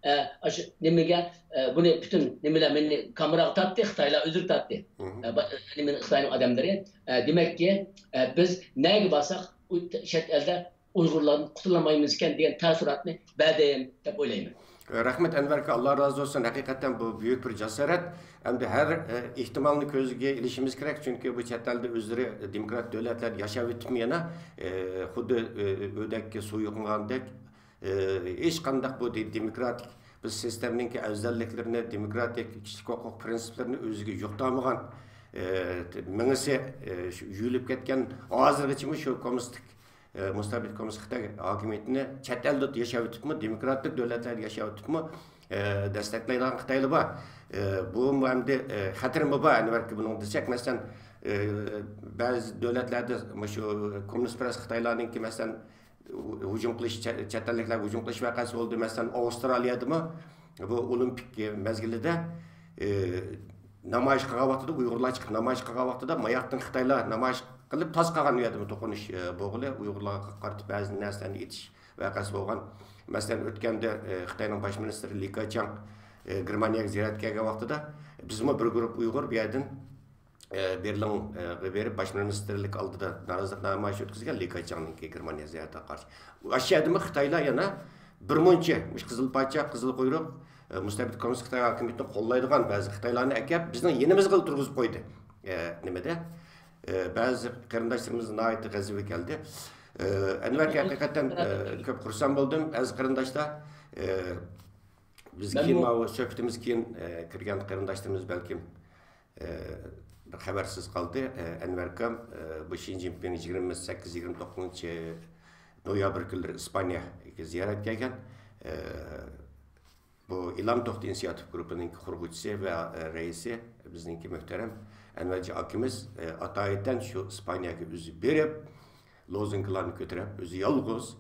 ئە، ئاشۇ نېمىگە، ئە، بۇنى پۈتۈن نېمىلەر مېنى كامېراغا تارتتى، خىتايلار ئۆزلىرى تارتتى. مم. ئە، با-، نېمىنى، خىتاينىڭ ئادەملىرى. ئە، دېمەككى، ئە، بىز نەگە بارساق، ئۇ چەت ئەلدە ئۇيغۇرلاردىن قۇتۇلالمايمىزكەن دېگەن تەسىراتنى بەردىم دەپ ئويلايمەن. رەھمەت، ئەنۋەر ئاكا، ئاللا رازى بولسۇن. ھەقىقەتەن بۇ بۈيۈك بىر جاسارەت. ئەمدى ھەر، ئە، ئېھتىمالنى كۆزگە ئېلىشىمىز كېرەك، چۈنكى بۇ چەت ئەلدە ئۆزلىرى دېموكرات دۆلەتلەردە ياشاۋېتىپمۇ يەنە، ئە، خۇددى، ئە، ئۆدەككە سۇ يۇقۇنغاندەك، ئە، ھېچقانداق بۇ دې-، دېموكراتىك بىر سىستېمىنىڭكى ئەۋزەللىكلىرىنى، دېموكراتىك كىشىلىك ھوقۇق پىرىنسىپلىرىنى ئۆزىگە يۇقتۇرمىغان، ئە، مېڭىسى، ئە، شۇ يۇيۇلۇپ كەتكەن، ھازىرغىچىمۇ شۇ كوممۇنىستىك ئە، مۇستەبىت كوممۇنىست خىتاي ھاكىمىيىتىنى چەت ئەلدە ياشاۋېتىپمۇ، دېموكراتىك دۆلەتلەردە ياشاۋېتىپمۇ، ئە، دەستەكلەيدىغان خىتايلار بار. ئە، بۇمۇ ئەمدى، ئە، خەتىرىمۇ بار، ئەنۋەر ئاكا، بۇنىڭ دېسەك، مەسىلەن، ئە، بەزى دۆلەتلەردە مۇشۇ كوممۇنىستپەرەس خىتايلارنىڭكى، مەسىلەن، ھۇجۇم قىلىش، چە-، چەت ئەللىكلەرگە ھۇجۇم قىلىش ۋەقەسى بولدى. مەسىلەن، ئاۋسترالىيەدىمۇ بۇ ئولىمپىك مەزگىلىدە، ئى، نامايىش قىلغان ۋاقتىدا، ئۇيغۇرلار چىقىپ نامايىش قىلغان ۋاقتىدا، ماياقتىن خىتايلار نامايىش قىلىپ تاس قالغان، ئۇ يەردىمۇ توقۇنۇش، ئى، بولغىلى، ئۇيغۇرلارغا قارىتىپ بەزى نەرسىلەرنى ئېيتىش ۋەقەسى بولغان. مەسىلەن، ئۆتكەندە، ئى، خىتاينىڭ باش مىنىستىرى لى كېچياڭ، ئى، گېرمانىيەگە زىيارەتكە كەلگەن ۋاقتىدا، بىزمۇ بىر گۇرۇپ ئۇيغۇر بۇ يەردىن ئى، بېرلىنغا بېرىپ، باش مىنىستىرلىك ئالدىدا نارازىلىق نامايىشى ئۆتكۈزگەن لى كېچياڭنىڭكى گېرمانىيە زىيارىتىگە قارشى. ئاشۇ يەردىمۇ خىتايلار يەنە بىر مۇنچە، مۇشۇ قىزىل پاچا، قىزىل قۇيرۇق، ئى، مۇستەبىت كوممۇنىست خىتاي ھاكىمىيىتىنى قوللايدىغان بەزى خىتايلارنى ئەكەپ، بىزنىڭ يېنىمىزغا تۇرغۇزۇپ قويدى. ئى، نېمىدە؟ ئى، بەزى قېرىنداشلىرىمىز ناھايىتى غەزىپى كەلدى. ئى، ئەنۋەر ئاكا، ھەقىقەتەن، ئى، كۆپ خۇرسەن بولدۇم، ئەزىز قېرىنداشلار. ئى، بىز كېيىن ماۋۇ سۆھبىتىمىز كېيىن، ئى، كىرگەن قېرىنداشلىرىمىز بەلكىم ئى، بىر خەۋەرسىز قالدى. ئى، ئەنۋەر ئاكام، ئى، بۇ شى جىنپىڭ يىگىرمە سەككىز، يىگىرمە توققۇزىنچى نويابىر كۈنلىرى ئىسپانىيەگە زىيارەتكە كەلگەن. ئە، بۇ ئىلام توختى ئىنىسىياتىپ گۇرۇپپىنىڭ قۇرغۇچىسى ۋە، ئە، رەئىسى بىزنىڭكى مۆھتەرەم ئەنۋەرجان ئاكىمىز، ئە، ئاتايىتەن شۇ ئىسپانىيەگە ئۆزى بېرىپ، لوزۇنكىلارنى كۆتۈرۈپ، ئۆزى يالغۇز،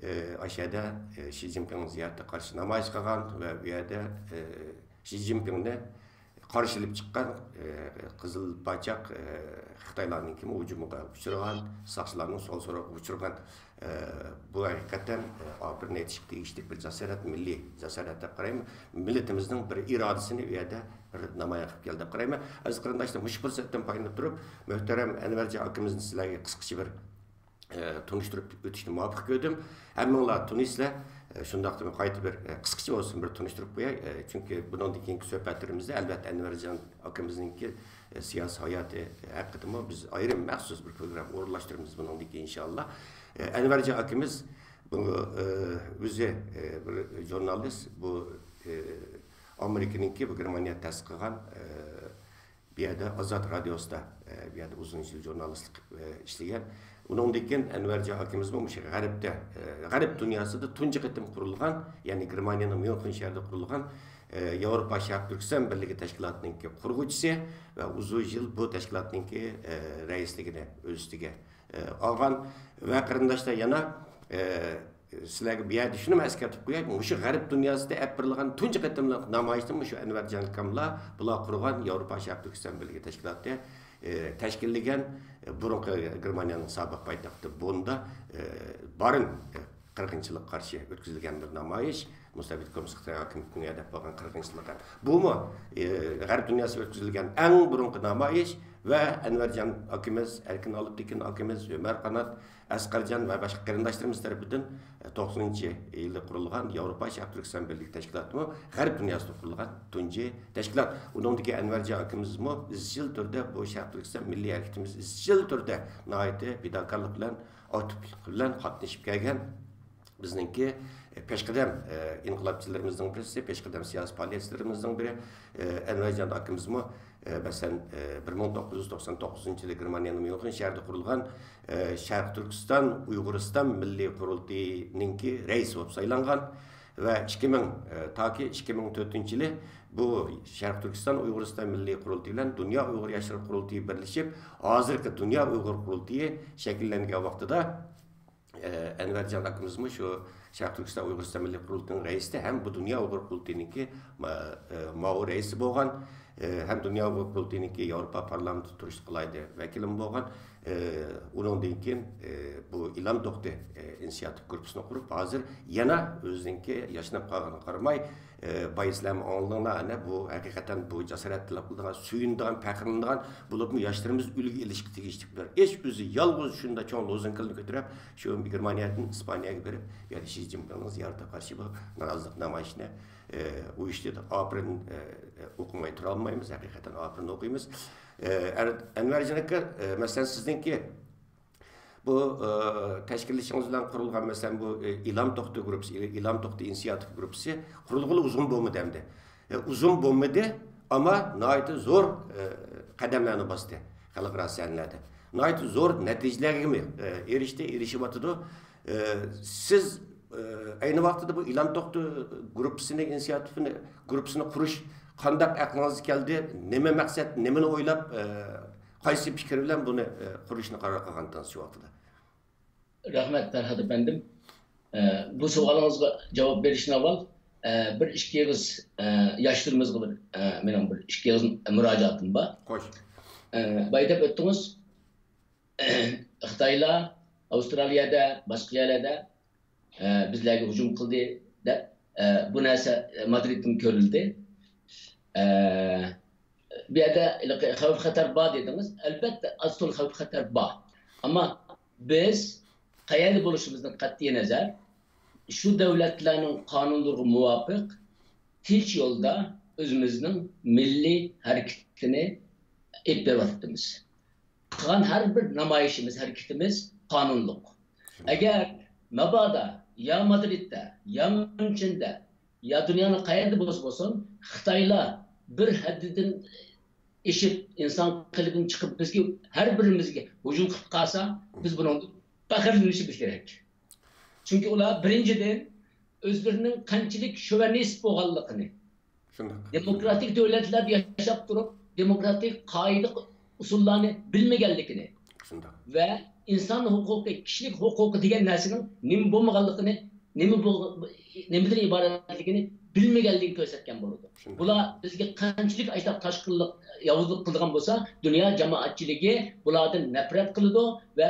ئە، ئاشۇ يەردە، ئە، شى جىنپىڭنىڭ زىيارىتىگە قارشى نامايىش قىلغان ۋە بۇ يەردە، ئە، شى جىنپىڭنى قارشى ئېلىپ چىققان، ئە، قىزىل پاچاق، ئە، خىتايلارنىڭكىمۇ ھۇجۇمىغا ئۇچرىغان، ساقچىلارنىڭ سوئال سوراقىغا ئۇچرىغان، ئە، بۇ ھەقىقەتەن، ئە، ئاپىرىن ئېيتىشقا تېگىشلىك بىر جاسارەت، مىللىي جاسارەت دەپ قارايمەن. مىللىتىمىزنىڭ بىر ئىرادىسىنى بۇ يەردە بىر نامايان قىلىپ كەلدى دەپ قارايمەن. ئەزىز قېرىنداشلار، مۇشۇ پۇرسەتتىن پايدىلىنىپ تۇرۇپ، مۆھتەرەم ئەنۋەرجان ئاكىمىزنى سىلەرگە قىسقىچە بىر ئە، تونۇشتۇرۇپ ئۆتۈشنى مۇۋاپىق كۆردۈم. ھەممىڭلار تونۇيسىلەر. ئە، شۇنداقتىمۇ قايتا بىر، ئە، قىسقىچە بولسۇن بىر تونۇشتۇرۇپ قوياي. ئە، چۈنكى بۇنىڭدىن كېيىنكى سۆھبەتلىرىمىزدە ئەلۋەتتە ئەنۋەرجان ئاكىمىزنىڭكى، ئە، سىياسىي ھاياتى ھەققىدىمۇ بىز ئايرىم مەخسۇس بىر پروگرامما ئورۇنلاشتۇرىمىز بۇنىڭدىن كېيىن ئىنشائاللا. ئە، ئەنۋەرجان ئاكىمىز بۇ، ئە، ئۆزى، ئە، بىر ژۇرنالىست، بۇ، ئە، ئامېرىكىنىڭكى بۇ گېرمانىيە تەسىس قىلغان، ئە، بۇ يەردە ئازاد رادىيوسىدا، ئە، بۇ يەردە ئۇزۇن يىل ژۇرنالىستلىق قىلىپ، ئە، ئىشلىگەن. ئۇنىڭدىن كېيىن ئەنۋەرجان ئاكىمىزمۇ مۇشۇ غەربتە، ئە، غەرب دۇنياسىدا تۇنجى قېتىم قۇرۇلغان، يەنى گېرمانىيەنىڭ ميۇنخېن شەھىرىدە قۇرۇلغان، ئە، ياۋروپا شەرق تۈركىستان بىرلىكى تەشكىلاتىنىڭكى قۇرغۇچىسى ۋە ئۇزۇن يىل بۇ تەشكىلاتنىڭكى، ئە، رەئىسلىكىنى ئۆز ئۈستىگە، ئە، ئالغان. ۋە قېرىنداشلار يەنە، ئە، سىلەرگە بۇ يەردە شۇنىمۇ ئەسكەرتىپ قوياي، مۇشۇ غەرب دۇنياسىدا ئەپ بېرىلغان تۇنجى قېتىملىق نامايىشنى مۇشۇ ئەنۋەرجان ئاكاملار، بۇلار قۇرغان ياۋروپا شەرق تۈركىستان بىرلىكى تەشكىلاتى، ئى، تەشكىللىگەن، ئى، بۇرۇنقى گېرمانىيەنىڭ سابىق پايتەختى بوندا، ئى، بارېن، ئى، قىرغىنچىلىققا قارشى ئۆتكۈزۈلگەن بىر نامايىش، مۇستەبىت كوممۇنىست خىتاي ھاكىمىيىتىنىڭ دەپ بولغان قىرغىنچىلىقى. بۇمۇ، ئى، غەرب دۇنياسىدا ئۆتكۈزۈلگەن ئەڭ بۇرۇنقى نامايىش ۋە ئەنۋەرجان ئاكىمىز، ئەركىن ئالپتېكىن ئاكىمىز، ئۆمەر قانات، ئەسقەرجان ۋە باشقا قېرىنداشلىرىمىز تەرىپىدىن توقسىنىنچى يىلى قۇرۇلغان ياۋروپا شەرق تۈركىستان بىرلىكى تەشكىلاتىمۇ غەرب دۇنياسىدا قۇرۇلغان تۇنجى تەشكىلات. ئۇنىڭدىكى ئەنۋەرجان ئاكىمىزمۇ ئىزچىل تۈردە بۇ شەرق تۈركىستان مىللىي ھەرىكىتىمىز ئىزچىل تۈردە ناھايىتى پىداكارلىق بىلەن، ئاكتىپلىق بىلەن قاتنىشىپ كەلگەن. بىزنىڭكى، ئە، پېشقەدەم، ئە، ئىنقىلابچىلىرىمىزنىڭ بىرسى، پېشقەدەم سىياسىي پائالىيەتچىلىرىمىزنىڭ بىرى، ئە، ئەنۋەرجان ئاكىمىزمۇ، ئە، مەسىلەن، ئە، بىر مىڭ توققۇز يۈز توقسان توققۇزىنچى يىلى گېرمانىيەنىڭ ميۇنخېن شەھىرىدە قۇرۇلغان، ئە، شەرقىي تۈركىستان ئۇيغۇرىستان مىللىي قۇرۇلتىيىنىڭكى رەئىسى بولۇپ سايلانغان ۋە ئىككى مىڭ، ئە، تاكى ئىككى مىڭ تۆتىنچى يىلى بۇ شەرقىي تۈركىستان ئۇيغۇرىستان مىللىي قۇرۇلتىيى بىلەن دۇنيا ئۇيغۇر ياشلىرى قۇرۇلتىيى بىرلىشىپ، ھازىرقى دۇنيا ئۇيغۇر قۇرۇلتىيى شەكىللەنگەن ۋاقتىدا، ئە، ئەنۋەرجان ئاكىمىزمۇ شۇ شەرقىي تۈركىستان ئۇيغۇرىستان مىللىي قۇرۇلتىيىنىڭ رەئىسى ھەم بۇ دۇنيا ئۇيغۇر قۇرۇلتىيىنىڭكى ما-، ئە، ماۋۇ رەئىسى بولغان، ئە، ھەم دۇنيا ئۇيغۇر قۇرۇلتىيىنىڭكى ياۋروپا پارلامېنتىدا تۇرۇشلۇق ئالاھىدە ۋەكىلىمۇ بولغان. ئە، ئۇنىڭدىن كېيىن، ئە، بۇ ئىلام توختى، ئە، ئىنىسىياتىپ گۇرۇپپىسىنى قۇرۇپ، ھازىر يەنە ئۆزىنىڭكى ياشىنىپ قالغىنىغا قارىماي، ئە، بايا سىلەرمۇ ئاڭلىدىڭلار، ئەنە بۇ ھەقىقەتەن بۇ جاسارەت تەلەپ قىلىدىغان، سۆيۈنىدىغان، پەخىرلىنىدىغان، بولۇپمۇ ياشلىرىمىز ئۈلگە ئېلىشقا تېگىشلىك بىر ئىش. ئۆزى يالغۇز شۇنداق چوڭ لوزۇنكىلارنى كۆتۈرۈپ، شۇ گېرمانىيەدىن ئىسپانىيەگە بېرىپ، يەنى شى جىنپىڭنىڭ زىيارىتىگە قارشى بۇ نارازىلىق نامايىشىنى، ئە، ئۇيۇشتۇردى. ئاپىرىن، ئە، ئە، ئوقۇماي تۇرالمايمىز، ھەقىقەتەن ئاپىرىن ئوقۇيمىز. ئە، ئەر-، ئەنۋەرجان ئاكا، ئە، مەسىلەن، سىزنىڭكى بۇ، ئە، تەشكىللىشىڭىز بىلەن قۇرۇلغان، مەسىلەن، بۇ، ئە، ئىلام توختى گۇرۇپپىسى، ئىلام توختى ئىنىسىياتىپ گۇرۇپپىسى قۇرۇلغىلى ئۇزۇن بولمىدى ئەمدى. ئە، ئۇزۇن بولمىدى، ئەمما ناھايىتى زور، ئە، قەدەملەرنى باستى خەلقئارا سەھنىلەردە. ناھايىتى زور نەتىجىلەرگىمۇ، ئە، ئېرىشتى، ئېرىشىۋاتىدۇ. ئە، سىز، ئە، ئەينى ۋاقتىدا بۇ ئىلام توختى گۇرۇپپىسىنى، ئىنىسىياتىپىنى، گۇرۇپپىسىنى قۇرۇش قانداق ئەقلىڭىزگە كەلدى؟ نېمە مەقسەت، نېمىنى ئويلاپ، ئە، قايسى پىكىر بىلەن بۇنى، ئە، قۇرۇشنى قارار قىلغانتىڭىز شۇ ۋاقتىدا؟ رەھمەت، پەرھات ئەپەندىم. ئە، بۇ سوئالىڭىزغا جاۋاب بېرىشتىن ئاۋۋال، ئە، بىر ئىككى ئېغىز، ئە، ياشلىرىمىزغا بىر، ئە، مېنىڭ بىر ئىككى ئېغىز مۇراجىئاتىم بار. خوش. ئە، بايا دەپ ئۆتتىڭىز، خىتايلار ئاۋسترالىيەدە، باشقا يەرلەردە، ئە، بىزلەرگە ھۇجۇم قىلدى دەپ، ئە، بۇ نەرسە، ئە، مادرىدتىن كۆرۈلدى. ئە، بۇ يەردە ھېلىقى خەۋپ-خەتەر بار دېدىڭىز. ئەلبەتتە، ئاز-تولا خەۋپ-خەتەر بار. ئەمما بىز قەيەردە بولۇشىمىزدىن قەتئىينەزەر، شۇ دۆلەتلەرنىڭ قانۇنلىرىغا مۇۋاپىق، تىنچ يولدا ئۆزىمىزنىڭ مىللىي ھەرىكىتىنى ئېلىپ بېرىۋاتىمىز. قىلغان ھەر بىر نامايىشىمىز، ھەرىكىتىمىز قانۇنلۇق. ئەگەر مابادا يا مادرىدتا، يا ميۇنچېندا، يا دۇنيانىڭ قەيەردە بولسا بولسۇن، خىتايلار بىر ھەددىدىن ئېشىپ، ئىنسان قېلىپىدىن چىقىپ، بىزگە، ھەر بىرىمىزگە ھۇجۇم قىلىپ قالسا، بىز بۇنىڭدىن پەخىرلىنىشىمىز كېرەك. چۈنكى ئۇلار بىرىنچىدىن، ئۆزلىرىنىڭ قانچىلىك شوۋىنىست بولغانلىقىنى، شۇنداق. دېموكراتىك دۆلەتلەردە ياشاپ تۇرۇپ، دېموكراتىك قائىدە ئۇسۇللارنى بىلمىگەنلىكىنى شۇنداق. ۋە ئىنسان ھوقۇقى، كىشىلىك ھوقۇقى دېگەن نەرسىنىڭ نېمە بولمىغانلىقىنى، نېمە بول-، نېمىدىن ئىبارەتلىكىنى بىلمىگەنلىكىنى كۆرسەتكەن بولىدۇ. شۇنداق. بۇلار بىزگە قانچىلىك ئاشۇنداق تاشقىنلىق، ياۋۇزلۇق قىلىدىغان بولسا، دۇنيا جامائەتچىلىكى بۇلاردىن نەپرەت قىلىدۇ ۋە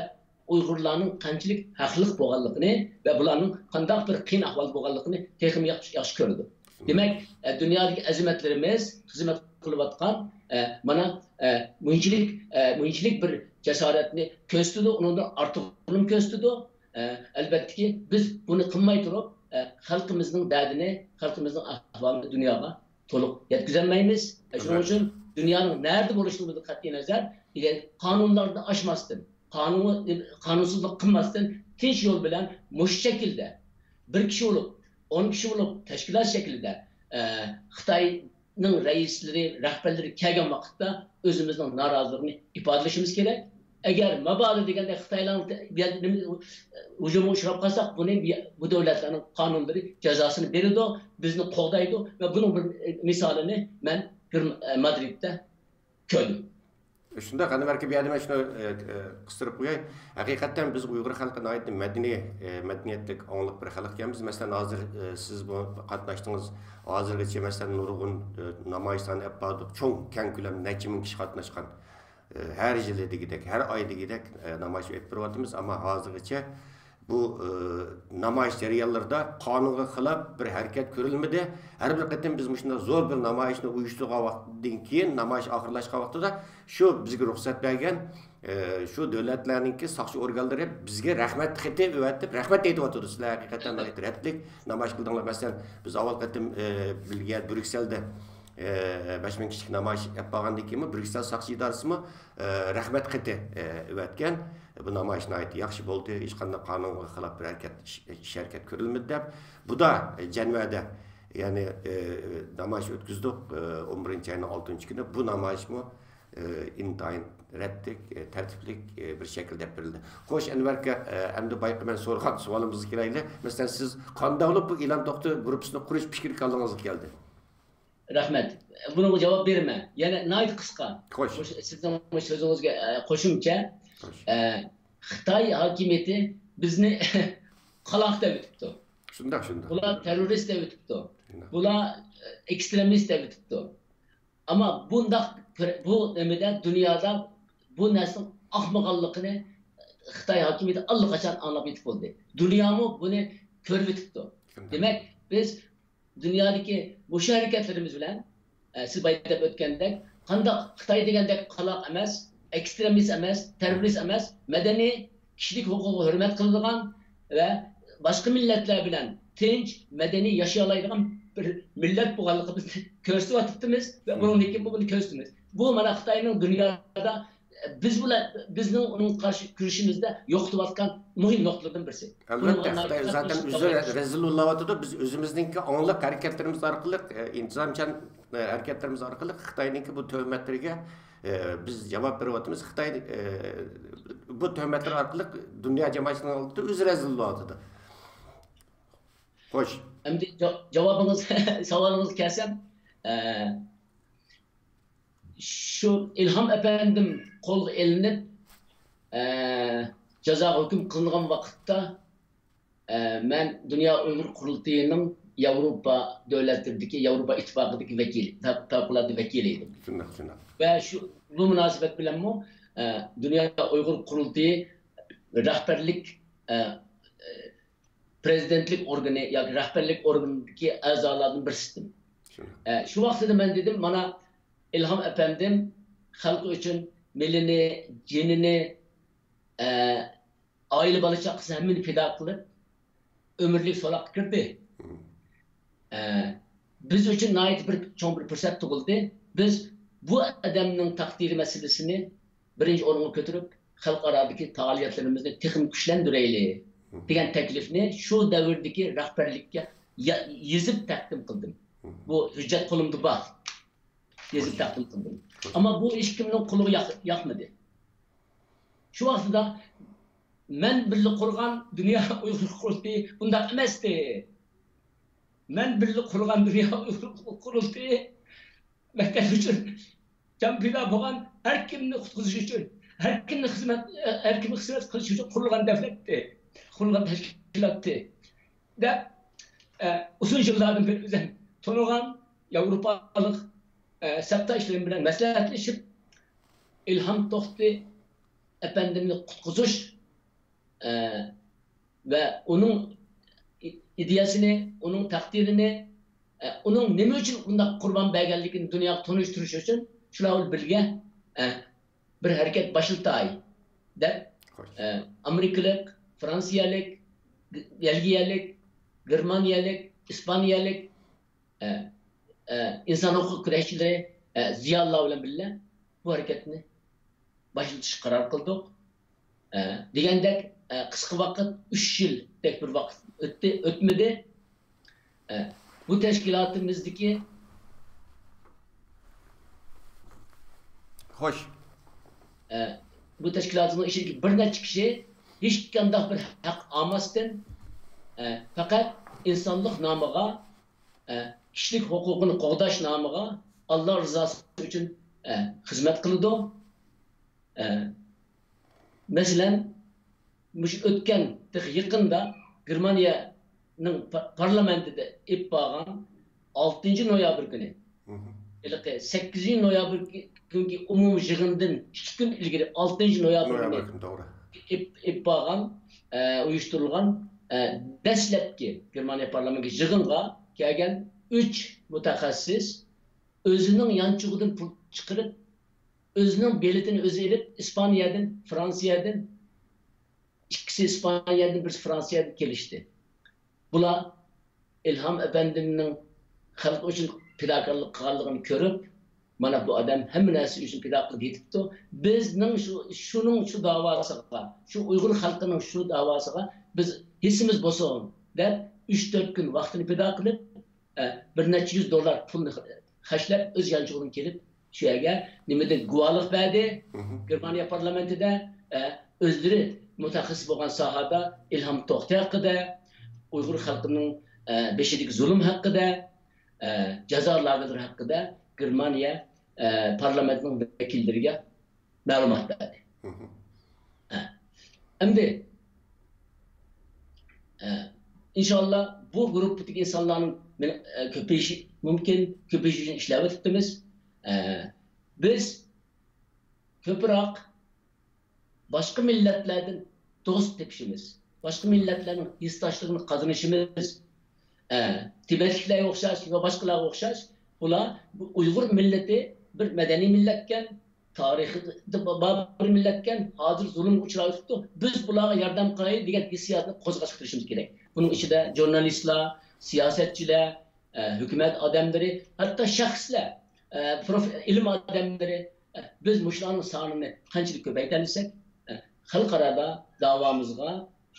ئۇيغۇرلارنىڭ قانچىلىك ھەقلىق بولغانلىقىنى ۋە بۇلارنىڭ قانداق بىر قىيىن ئەھۋالدا بولغانلىقىنى تېخىمۇ ياخشى، ياخشى كۆرىدۇ. دېمەك، ئە، دۇنيادىكى ئەزىمەتلىرىمىز خىزمەت قىلىۋاتقان، ئە، مانا، ئە، مۇنچىلىك، ئە، مۇنچىلىك بىر جاسارەتنى كۆرسىتىدۇ، ئۇنىڭدىن ئارتۇقىنىمۇ كۆرسىتىدۇ. ئە، ئەلۋەتتىكى، بىز بۇنى قىلماي تۇرۇپ، ئە، خەلقىمىزنىڭ دەردىنى، خەلقىمىزنىڭ ئەھۋالىنى دۇنياغا تولۇق يەتكۈزەلمەيمىز. شۇنىڭ ئۈچۈن دۇنيانىڭ نەدە بولۇشىدىن قەتئىينەزەر، ئەگەر قانۇنلارنى ئاشماستىن، قانۇن-، قانۇنسىزلىق قىلماستىن، تىنچ يول بىلەن مۇشۇ شەكىلدە بىر كىشى بولۇپ، ئون كىشى بولۇپ، تەشكىلات شەكلىدە، ئە، خىتاينىڭ رەئىسلىرى، رەھبەرلىرى كەلگەن ۋاقىتتا ئۆزىمىزنىڭ نارازىلىقىنى ئىپادىلىشىمىز كېرەك. ئەگەر مابادۇ دېگەندە خىتايلارنىڭ بۇ يەردە نېمە ھۇجۇمغا ئۇچراپ قالساق، بۇنى بۇ دۆلەتلەرنىڭ قانۇنلىرى جازاسىنى بېرىدۇ، بىزنى قوغدايدۇ ۋە بۇنىڭ بىر مىسالىنى مەن مادرىدتا كۆردۈم. شۇنداق، ئەنۋەر ئاكا، بۇ يەردە مەن شۇنى، ئە، ئە، قىستۇرۇپ قوياي. ھەقىقەتەن بىز ئۇيغۇر خەلقى ناھايىتى مەدەنىي، ئە، مەدەنىيەتلىك، ئاڭلىق بىر خەلق ئىكەنمىز. مەسىلەن، ھازىر، ئە، سىز بۇ قاتناشتىڭىز. ھازىرغىچە، مەسىلەن، نۇرغۇن، ئە، نامايىشلارنى ئېلىپ باردۇق. چوڭ، كەڭ كۆلەمدە نەچچە مىڭ كىشى قاتناشقان. ئە، ھەر يىلى دېگۈدەك، ھەر ئاي دېگۈدەك، ئە، نامايىش ئېلىپ بېرىۋاتىمىز. ئەمما ھازىرغىچە بۇ، ئە، نامايىش جەريانلىرىدا قانۇنغا خىلاپ بىر ھەرىكەت كۆرۈلمىدى. ھەر بىر قېتىم بىز مۇشۇنداق زور بىر نامايىشنى ئۇيۇشتۇرغان ۋاقتىدىن كېيىن، نامايىش ئاخىرلاشقان ۋاقتىدا شۇ بىزگە رۇخسەت بەرگەن، ئە، شۇ دۆلەتلەرنىڭكى ساقچى ئورگانلىرى بىزگە رەھمەت خېتى ئەۋەتىپ، رەھمەت ئېيتىۋاتىدۇ. سىلەر ھەقىقەتەن ناھايىتى رەتلىك نامايىش قىلدىڭلار. مەسىلەن، بىز ئاۋۋال قېتىم، ئە، بىلگە بريۇكسېلدە، ئە، بەش مىڭ كىشىلىك نامايىش ئېلىپ بارغاندىن كېيىن، بريۇكسېل ساقچى ئىدارىسىمۇ، ئە، رەھمەت خېتى، ئە، ئەۋەتكەن. بۇ نامايىش ناھايىتى ياخشى بولدى، ھېچقانداق قانۇنغا خىلاپ بىر ھەرىكەت، ئىش، ئىش ھەرىكەت كۆرۈلمىدى دەپ، بۇدا، ئە، جەنۋەدە، يەنى، ئە، نامايىش ئۆتكۈزدۇق. ئە، ئون بىرىنچى ئاينىڭ ئالتىنچى كۈنى بۇ نامايىشمۇ، ئە، ئىنتايىن رەتلىك، ئە، تەرتىپلىك، ئە، بىر شەكىلدە ئېلىپ بېرىلدى. خوش، ئەنۋەر ئاكا، ئە، ئەمدى بايىقى مەن سورىغان سوئالىمىزغا كېلەيلى. مەسىلەن، سىز قانداق بولۇپ بۇ ئىلان توختى گۇرۇپپىسىنى قۇرۇش پىكرى كاللىڭىزغا كەلدى؟ رەھمەت. بۇنىڭغا جاۋاب بېرىمەن. يەنە ناھايىتى قىسقا. خوش. مۇش-، سىزنىڭ مۇشۇ سۆزىڭىزگە، ئە، قوشۇمچە، خوش. ئە، خىتاي ھاكىمىيىتى بىزنى قالاق دەۋېتىپتۇ. شۇنداق، شۇنداق. بۇلار تېررورىست دەۋېتىپتۇ. شۇنداق. بۇلار، ئە، ئېكسترېمىست دەۋېتىپتۇ. ئەمما بۇنداق بىر، بۇ نېمىدە دۇنيادا بۇ نەرسىنىڭ ئاقمىغانلىقىنى خىتاي ھاكىمىيىتى ئاللىقاچان ئاڭلاپ يېتىپ بولدى. دۇنيامۇ بۇنى كۆرۈۋېتىپتۇ. شۇنداق. دېمەك، بىز دۇنيادىكى مۇشۇ ھەرىكەتلىرىمىز بىلەن، ئە، سىز بايا دەپ ئۆتكەندەك، قانداق خىتاي دېگەندەك قالاق ئەمەس، ئېكسترېمىست ئەمەس، تېررورىست ئەمەس، مەدەنىي، كىشىلىك ھوقۇقىغا ھۆرمەت قىلىدىغان ۋە باشقا مىللەتلەر بىلەن تىنچ، مەدەنىي ياشىيالايدىغان بىر مىللەت بولغانلىقىمىزنى كۆرسىتىۋاتىپتىمىز ۋە مم. بۇنىڭدىن كېيىن بۇنى كۆرسىتىمىز. بۇ مانا خىتاينىڭ دۇنيادا بىز بىلەن، بىزنىڭ ئۇنىڭغا قارشى كۈرىشىمىزدە يوقىتىۋاتقان مۇھىم نۇقتىلىرىدىن بىرسى. ئەلۋەتتە، بۇنىڭغا خىتاي زاتەن ئۆزى رەزىل بولۇۋاتىدۇ. بىز ئۆزىمىزنىڭكى ئاڭلىق ھەرىكەتلىرىمىز ئارقىلىق، ئە، ئىنتىزامچان، ئە، ھەرىكەتلىرىمىز ئارقىلىق خىتاينىڭكى بۇ تۆھمەتلىرىگە، ئە، بىز جاۋاب بېرىۋاتىمىز. خىتاي، ئە، بۇ تۆھمەتلەر ئارقىلىق دۇنيا جامائەتچىلىكىنىڭ ئالدىدا ئۆزى رەزىل بولۇۋاتىدۇ. خوش. ئەمدى جا-، جاۋابىڭىز، ساۋالىڭىزغا كەلسەم، ئە، شۇ ئىلھام ئەپەندىم قولغا ئېلىنىپ، ئە، جازاغا ھۆكۈم قىلىنغان ۋاقىتتا، ئە، مەن دۇنيا ئۇيغۇر قۇرۇلتىيىنىڭ ياۋروپا دۆلەتلىرىدىكى، ياۋروپا ئىتتىپاقىدىكى ۋەكىلى، پەۋ-، پەۋقۇلئاددە ۋەكىلى ئىدىم. شۇنداق، شۇنداق. ۋە شۇ، بۇ مۇناسىۋەت بىلەنمۇ، ئە، دۇنيا ئۇيغۇر قۇرۇلتىيى رەھبەرلىك، ئە، ئە، پىرېزىدېنتلىك ئورگىنى ياكى رەھبەرلىك ئورگىنىدىكى ئەزالاردىن بىرسىدىم. شۇنداق. ئە، شۇ ۋاقتىدا مەن دېدىم، مانا، ئىلھام ئەپەندىم خەلقى ئۈچۈن مېلىنى، جېنىنى، ئە، ئائىلە بالا-چاقىسىنى ھەممىنى پىدا قىلىپ، ئۆمۈرلۈك سولاققا كىردى. مم. ئە، بىز ئۈچۈن ناھايىتى بىر چوڭ بىر پۇرسەت تۇغۇلدى. بىز بۇ ئادەمنىڭ تەقدىرى مەسىلىسىنى بىرىنچى ئورۇنغا كۆتۈرۈپ، خەلقئارادىكى پائالىيەتلىرىمىزنى تېخىمۇ كۈچلەندۈرەيلى، مم. دېگەن تەكلىپنى شۇ دەۋردىكى رەھبەرلىككە يا-، يېزىپ تەقدىم قىلدىم. مم. بۇ ھۆججەت قولۇمدا بار. يېزىپ تەقدىم قىلدىم. ئەمما بۇ ھېچكىمنىڭ قۇلىغا ياق-، ياقمىدى. شۇ ۋاقتىدا مەن بىللە قۇرغان دۇنيا ئۇيغۇر قۇرۇلتىيى بۇنداق ئەمەستى. مەن بىللە قۇرغان دۇنيا ئۇيغۇر قۇرۇلتىيى ۋەتەن ئۈچۈن جان پىدا بولغان، ھەر كىمنى قۇتقۇزۇش ئۈچۈن، ھەر كىمنى خىزمەت، ھەر كىمگە خىزمەت قىلىش ئۈچۈن قۇرۇلغان دۆلەتتى، قۇرۇلغان تەشكىلاتتى، دەپ، ئە، ئۇزۇن يىللاردىن بېرى ئۆزۈم تونۇغان ياۋروپالىق، ئە، سەپداشلىرىم بىلەن مەسلىھەتلىشىپ، ئىلھام توختى ئەپەندىمنى قۇتقۇزۇش، ئە، ۋە ئۇنىڭ ئىدىيەسىنى، ئۇنىڭ تەقدىرىنى، ئە، ئۇنىڭ نېمە ئۈچۈن ئۇنداق قۇربان بەرگەنلىكىنى دۇنياغا تونۇشتۇرۇش ئۈچۈن شۇلار بىلەن بىرگە، ئە، بىر ھەرىكەت باشلىتاي دەپ، خوش. ئە، ئامېرىكىلىق، فرانسىيەلىك، بېلگىيەلىك، گېرمانىيەلىك، ئىسپانىيەلىك، ئە، ئە، ئىنسان ھوقۇق كۈرەشچىلىرى، ئە، زىيالىيلار بىلەن بىللە بۇ ھەرىكەتنى باشلىتىشقا قارار قىلدۇق. ئە، دېگەندەك، ئە، قىسقا ۋاقىت، ئۈچ يىلدەك بىر ۋاقىت ئۆتتى، ئۆتمىدى. ئە، بۇ تەشكىلاتىمىزدىكى خوش. ئە، بۇ تەشكىلاتىمىزنىڭ ئىچىدىكى بىر نەچچە كىشى ھېچقانداق بىر ھەق ئالماستىن، ئە، پەقەت ئىنسانلىق نامىغا، ئە، كىشىلىك ھوقۇقىنى قوغداش نامىغا ئاللا رىزاسى ئۈچۈن، ئە، خىزمەت قىلىدۇ. ئە، مەسىلەن، مۇشۇ ئۆتكەن، تېخى يېقىندا گېرمانىيەنىڭ پا-، پارلامېنتىدا ئېلىپ بارغان ئالتىنچى نويابىر كۈنى، مھم. ھېلىقى سەككىزىنچى نويابىر كۈنكى ئومۇمىي يىغىندىن ئىككى كۈن ئىلگىرى، ئالتىنچى نويابىر كۈنى نويابىر كۈنى، توغرا. ئېلىپ، ئېلىپ بارغان، ئە، ئۇيۇشتۇرۇلغان، ئە، دەسلەپكى گېرمانىيە پارلامېنتىگە يىغىنغا كەلگەن ئۈچ مۇتەخەسسىس ئۆزىنىڭ يانچۇقىدىن پۇل چىقىرىپ، ئۆزىنىڭ بېلىتىنى ئۆزى ئېلىپ، ئىسپانىيەدىن، فرانسىيەدىن، ئىككىسى ئىسپانىيەدىن، بىرسى فرانسىيەدىن كېلىشتى. بۇلار ئىلھام ئەپەندىمنىڭ خەلق ئۈچۈن پىداكارلىق قىلغانلىقىنى كۆرۈپ، مانا بۇ ئادەم ھەممە نەرسە ئۈچۈن پىدا قىلىپ يېتىپتۇ. بىزنىڭ شۇ، شۇنىڭ شۇ داۋاسىغا، شۇ ئۇيغۇر خەلقىنىڭ شۇ داۋاسىغا بىز ھېسسىمىز بولسۇن دەپ، ئۈچ تۆت كۈن ۋاقتىنى پىدا قىلىپ، ئە، بىر نەچچە يۈز دوللار پۇلنى خەجلەپ، ئۆز يانچۇقىدىن كېلىپ، شۇ يەرگە نېمىدىن گۇۋاھلىق بەردى. مھم. گېرمانىيە پارلامېنتىدا، ئە، ئۆزلىرى مۇتەخەسسىس بولغان ساھەدە ئىلھام توختى ھەققىدە، ئۇيغۇر خەلقىنىڭ، ئە، بېشىدىكى زۇلۇم ھەققىدە، ئە، جازا لاگېرلىرى ھەققىدە گېرمانىيە، ئە، پارلامېنتىنىڭ ۋەكىللىرىگە مەلۇمات بەردى. مھم. ھە. ئەمدى، ئە، ئىنشاللا بۇ گۇرۇپپىدىكى ئىنسانلارنىڭ مېنىڭ، ئە، كۆپىيىشى مۇمكىن، كۆپىيىشى ئۈچۈن ئىشلەۋېتىپتىمىز. ئە، بىز كۆپرەك باشقا مىللەتلەردىن دوست تېپىشىمىز، باشقا مىللەتلەرنىڭ ھېسداشلىقىنى قازىنىشىمىز، ئە، تىبەتلىكلەرگە ئوخشاش ۋە باشقىلارغا ئوخشاش، بۇلار، بۇ ئۇيغۇر مىللىتى بىر مەدەنىي مىللەتكەن، تارىخىدا بار بىر مىللەتكەن، ھازىر زۇلۇمغا ئۇچراۋېتىپتۇ. بىز بۇلارغا ياردەم قىلايلى دېگەن ھېسسىياتنى قوزغاشقا تىرىشىمىز كېرەك. بۇنىڭ ئىچىدە ژۇرنالىستلار، سىياسەتچىلەر، ئە، ھۆكۈمەت ئادەملىرى، ھەتتا شەخسلەر، ئە، پروف-، ئىلىم ئادەملىرى، ئە، بىز مۇشۇلارنىڭ سانىنى قانچىلىك كۆپەيتەلىسەك، ئە، خەلقئارادا داۋامىزغا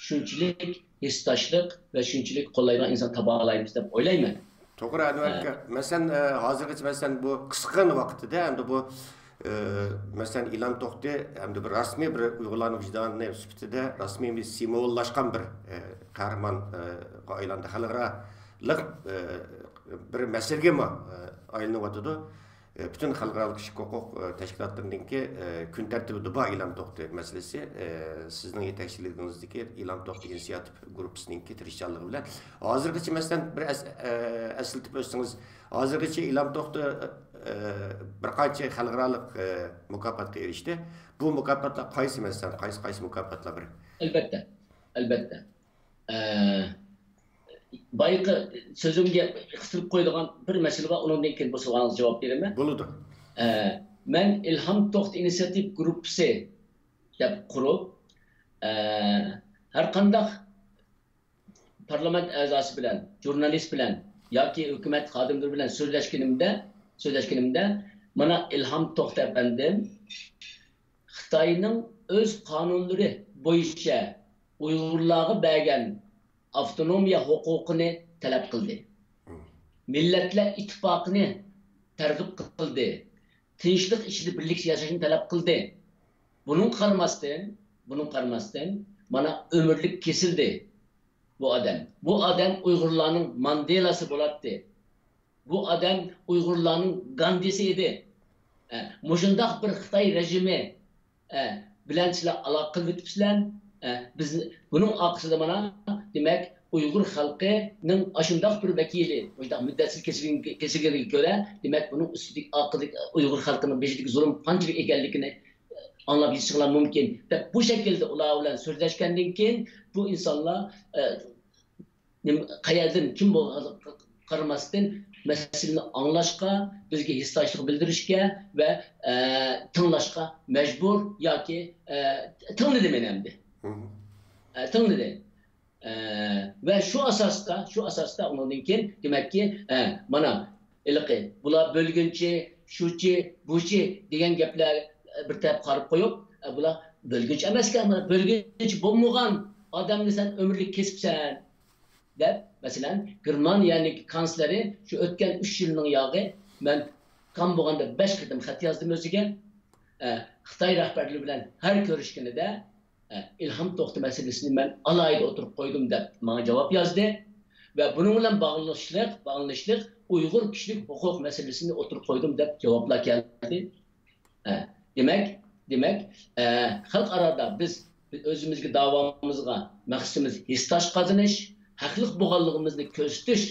شۇنچىلىك ھېسداشلىق ۋە شۇنچىلىك قوللايدىغان ئىنسان تاپالايمىز دەپ ئويلايمەن. توغرا، ئەنۋەر ئاكا. مەسىلەن، ئە، ھازىرغىچە، مەسىلەن، بۇ قىسقىغىنە ۋاقتىدا ئەمدى بۇ، ئە، مەسىلەن، ئىلھام توختى ئەمدى بىر رەسمىي بىر ئۇيغۇرلارنىڭ ۋىجدانى سۈپىتىدە رەسمىي بىر سىمۋوللاشقان بىر، ئە، قەھرىمانغا ئايلاندى. خەلقئارالىق، ئە، بىر مەسىلىگىمۇ، ئە، ئايلىنىۋاتىدۇ. ئە، پۈتۈن خەلقئارالىق كىشىلىك ھوقۇق، ئە، تەشكىلاتلىرىنىڭكى، ئە، كۈن تەرتىپىدە بار ئىلھام توختى مەسىلىسى. ئە، سىزنىڭ يېتەكچىلىكىڭىزدىكى ئىلھام توختى ئىنىسىياتىپ گۇرۇپپىسىنىڭكى تىرىشچانلىقى بىلەن ھازىرغىچە، مەسىلەن، بىر ئەس-، ئە، ئەسلىتىپ ئۆتسىڭىز، ھازىرغىچە ئىلھام توختى، ئە، بىر قانچە خەلقئارالىق، ئە، مۇكاپاتقا ئېرىشتى. بۇ مۇكاپاتلار قايسى، مەسىلەن، قايسى، قايسى مۇكاپاتلار بىر؟ ئەلۋەتتە، ئەلۋەتتە. ئە، بايىقى سۆزۈمگە قىستۇرۇپ قويىدىغان بىر مەسىلە بار، ئۇنىڭدىن كېيىن بۇ سوئالىڭىزغا جاۋاب بېرىمەن. بولىدۇ. ئە، مەن ئىلھام توختى ئىنىسىياتىپ گۇرۇپپىسى دەپ قۇرۇپ، ئە، ھەر قانداق پارلامېنت ئەزاسى بىلەن، ژۇرنالىست بىلەن ياكى ھۆكۈمەت خادىملىرى بىلەن سۆزلەشكىنىمدە، سۆزلەشكىنىمدە، مانا ئىلھام توختى ئەپەندىم خىتاينىڭ ئۆز قانۇنلىرى بويىچە ئۇيغۇرلارغا بەرگەن ئاپتونومىيە ھوقۇقىنى تەلەپ قىلدى. مىللەتلەر ئىتتىپاقىنى تەرغىب قىلدى. تىنچلىق ئىچىدە بىرلىكتە ياشاشنى تەلەپ قىلدى. بۇنىڭغا قارىماستىن، بۇنىڭغا قارىماستىن، مانا ئۆمۈرلۈك كېسىلدى. بۇ ئادەم. بۇ ئادەم ئۇيغۇرلارنىڭ ماندېلاسى بولاتتى. بۇ ئادەم ئۇيغۇرلارنىڭ گاندىسى ئىدى. ئە، مۇشۇنداق بىر خىتاي رېژىمى، ئە، بىلەن سىلەر ئالاقە قىلىۋېتىپسىلەر. ئە، بىز بۇنىڭ ئارقىسىدا مانا، دېمەك، ئۇيغۇر خەلقىنىڭ ئاشۇنداق بىر ۋەكىلى، مۇشۇنداق مۇددەتسىز كېسىلگەن-، كېسىلگەنلىكىگە كۆرە، دېمەك، بۇنىڭ ئۈستىدىكى، ئارقىدىكى، ئۇيغۇر خەلقىنىڭ بېشىدىكى زۇلۇم قانچىلىك ئىكەنلىكىنى ئاڭلاپ يېتىشىڭلار مۇمكىن، دەپ بۇ شەكىلدە ئۇلار بىلەن سۆزلەشكەندىن كېيىن، بۇ ئىنسانلار، ئە، نېمە، قەيەردىن، كىم بولغانلىقىغا قارىماستىن، مەسىلىنى ئاڭلاشقا، بىزگە ھېسداشلىق بىلدۈرۈشكە ۋە، ئە، تىڭلاشقا مەجبۇر ياكى، ئە، تىڭلىدى مېنى ئەمدى. مم. ئە، تىڭلىدى. ئە، ۋە شۇ ئاساستا، شۇ ئاساستا ئۇنىڭدىن كېيىن، دېمەككى، ئە، مانا، ھېلىقى، بۇلار بۆلگۈنچى، شۇچى، بۇچى دېگەن گەپلەر، ئە، بىر تەرەپكە قاراپ قويۇپ، ئە، بۇلار بۆلگۈنچى ئەمەسكەن، مانا، بۆلگۈنچى بولمىغان ئادەمنى سەن ئۆمۈرلۈك كېسىپسەن، دەپ، مەسىلەن، گېرمانىيەنىڭ كانسلېرى شۇ ئۆتكەن ئۈچ يىلنىڭ ياغى، مەن كام بولغاندا بەش قېتىم خەت يازدىم ئۆزىگە. ئە، خىتاي رەھبەرلىرى بىلەن ھەر كۆرۈشكىنىدە، ئە، ئىلھام توختى مەسىلىسىنى مەن ئالاھىدە ئوتتۇرىغا قويدۇم، دەپ ماڭا جاۋاب يازدى. ۋە بۇنىڭ بىلەن باغلىنىشلىق، باغلىنىشلىق ئۇيغۇر كىشىلىك ھوقۇق مەسىلىسىنى ئوتتۇرىغا قويدۇم، دەپ جاۋابلار كەلدى. ئە، دېمەك، دېمەك، ئە، خەلقئارادا بىز، بىز ئۆزىمىزگە، داۋامىزغا مەقسىتىمىز ھېسداش قازىنىش، ھەقلىق بولغانلىقىمىزنى كۆرسىتىش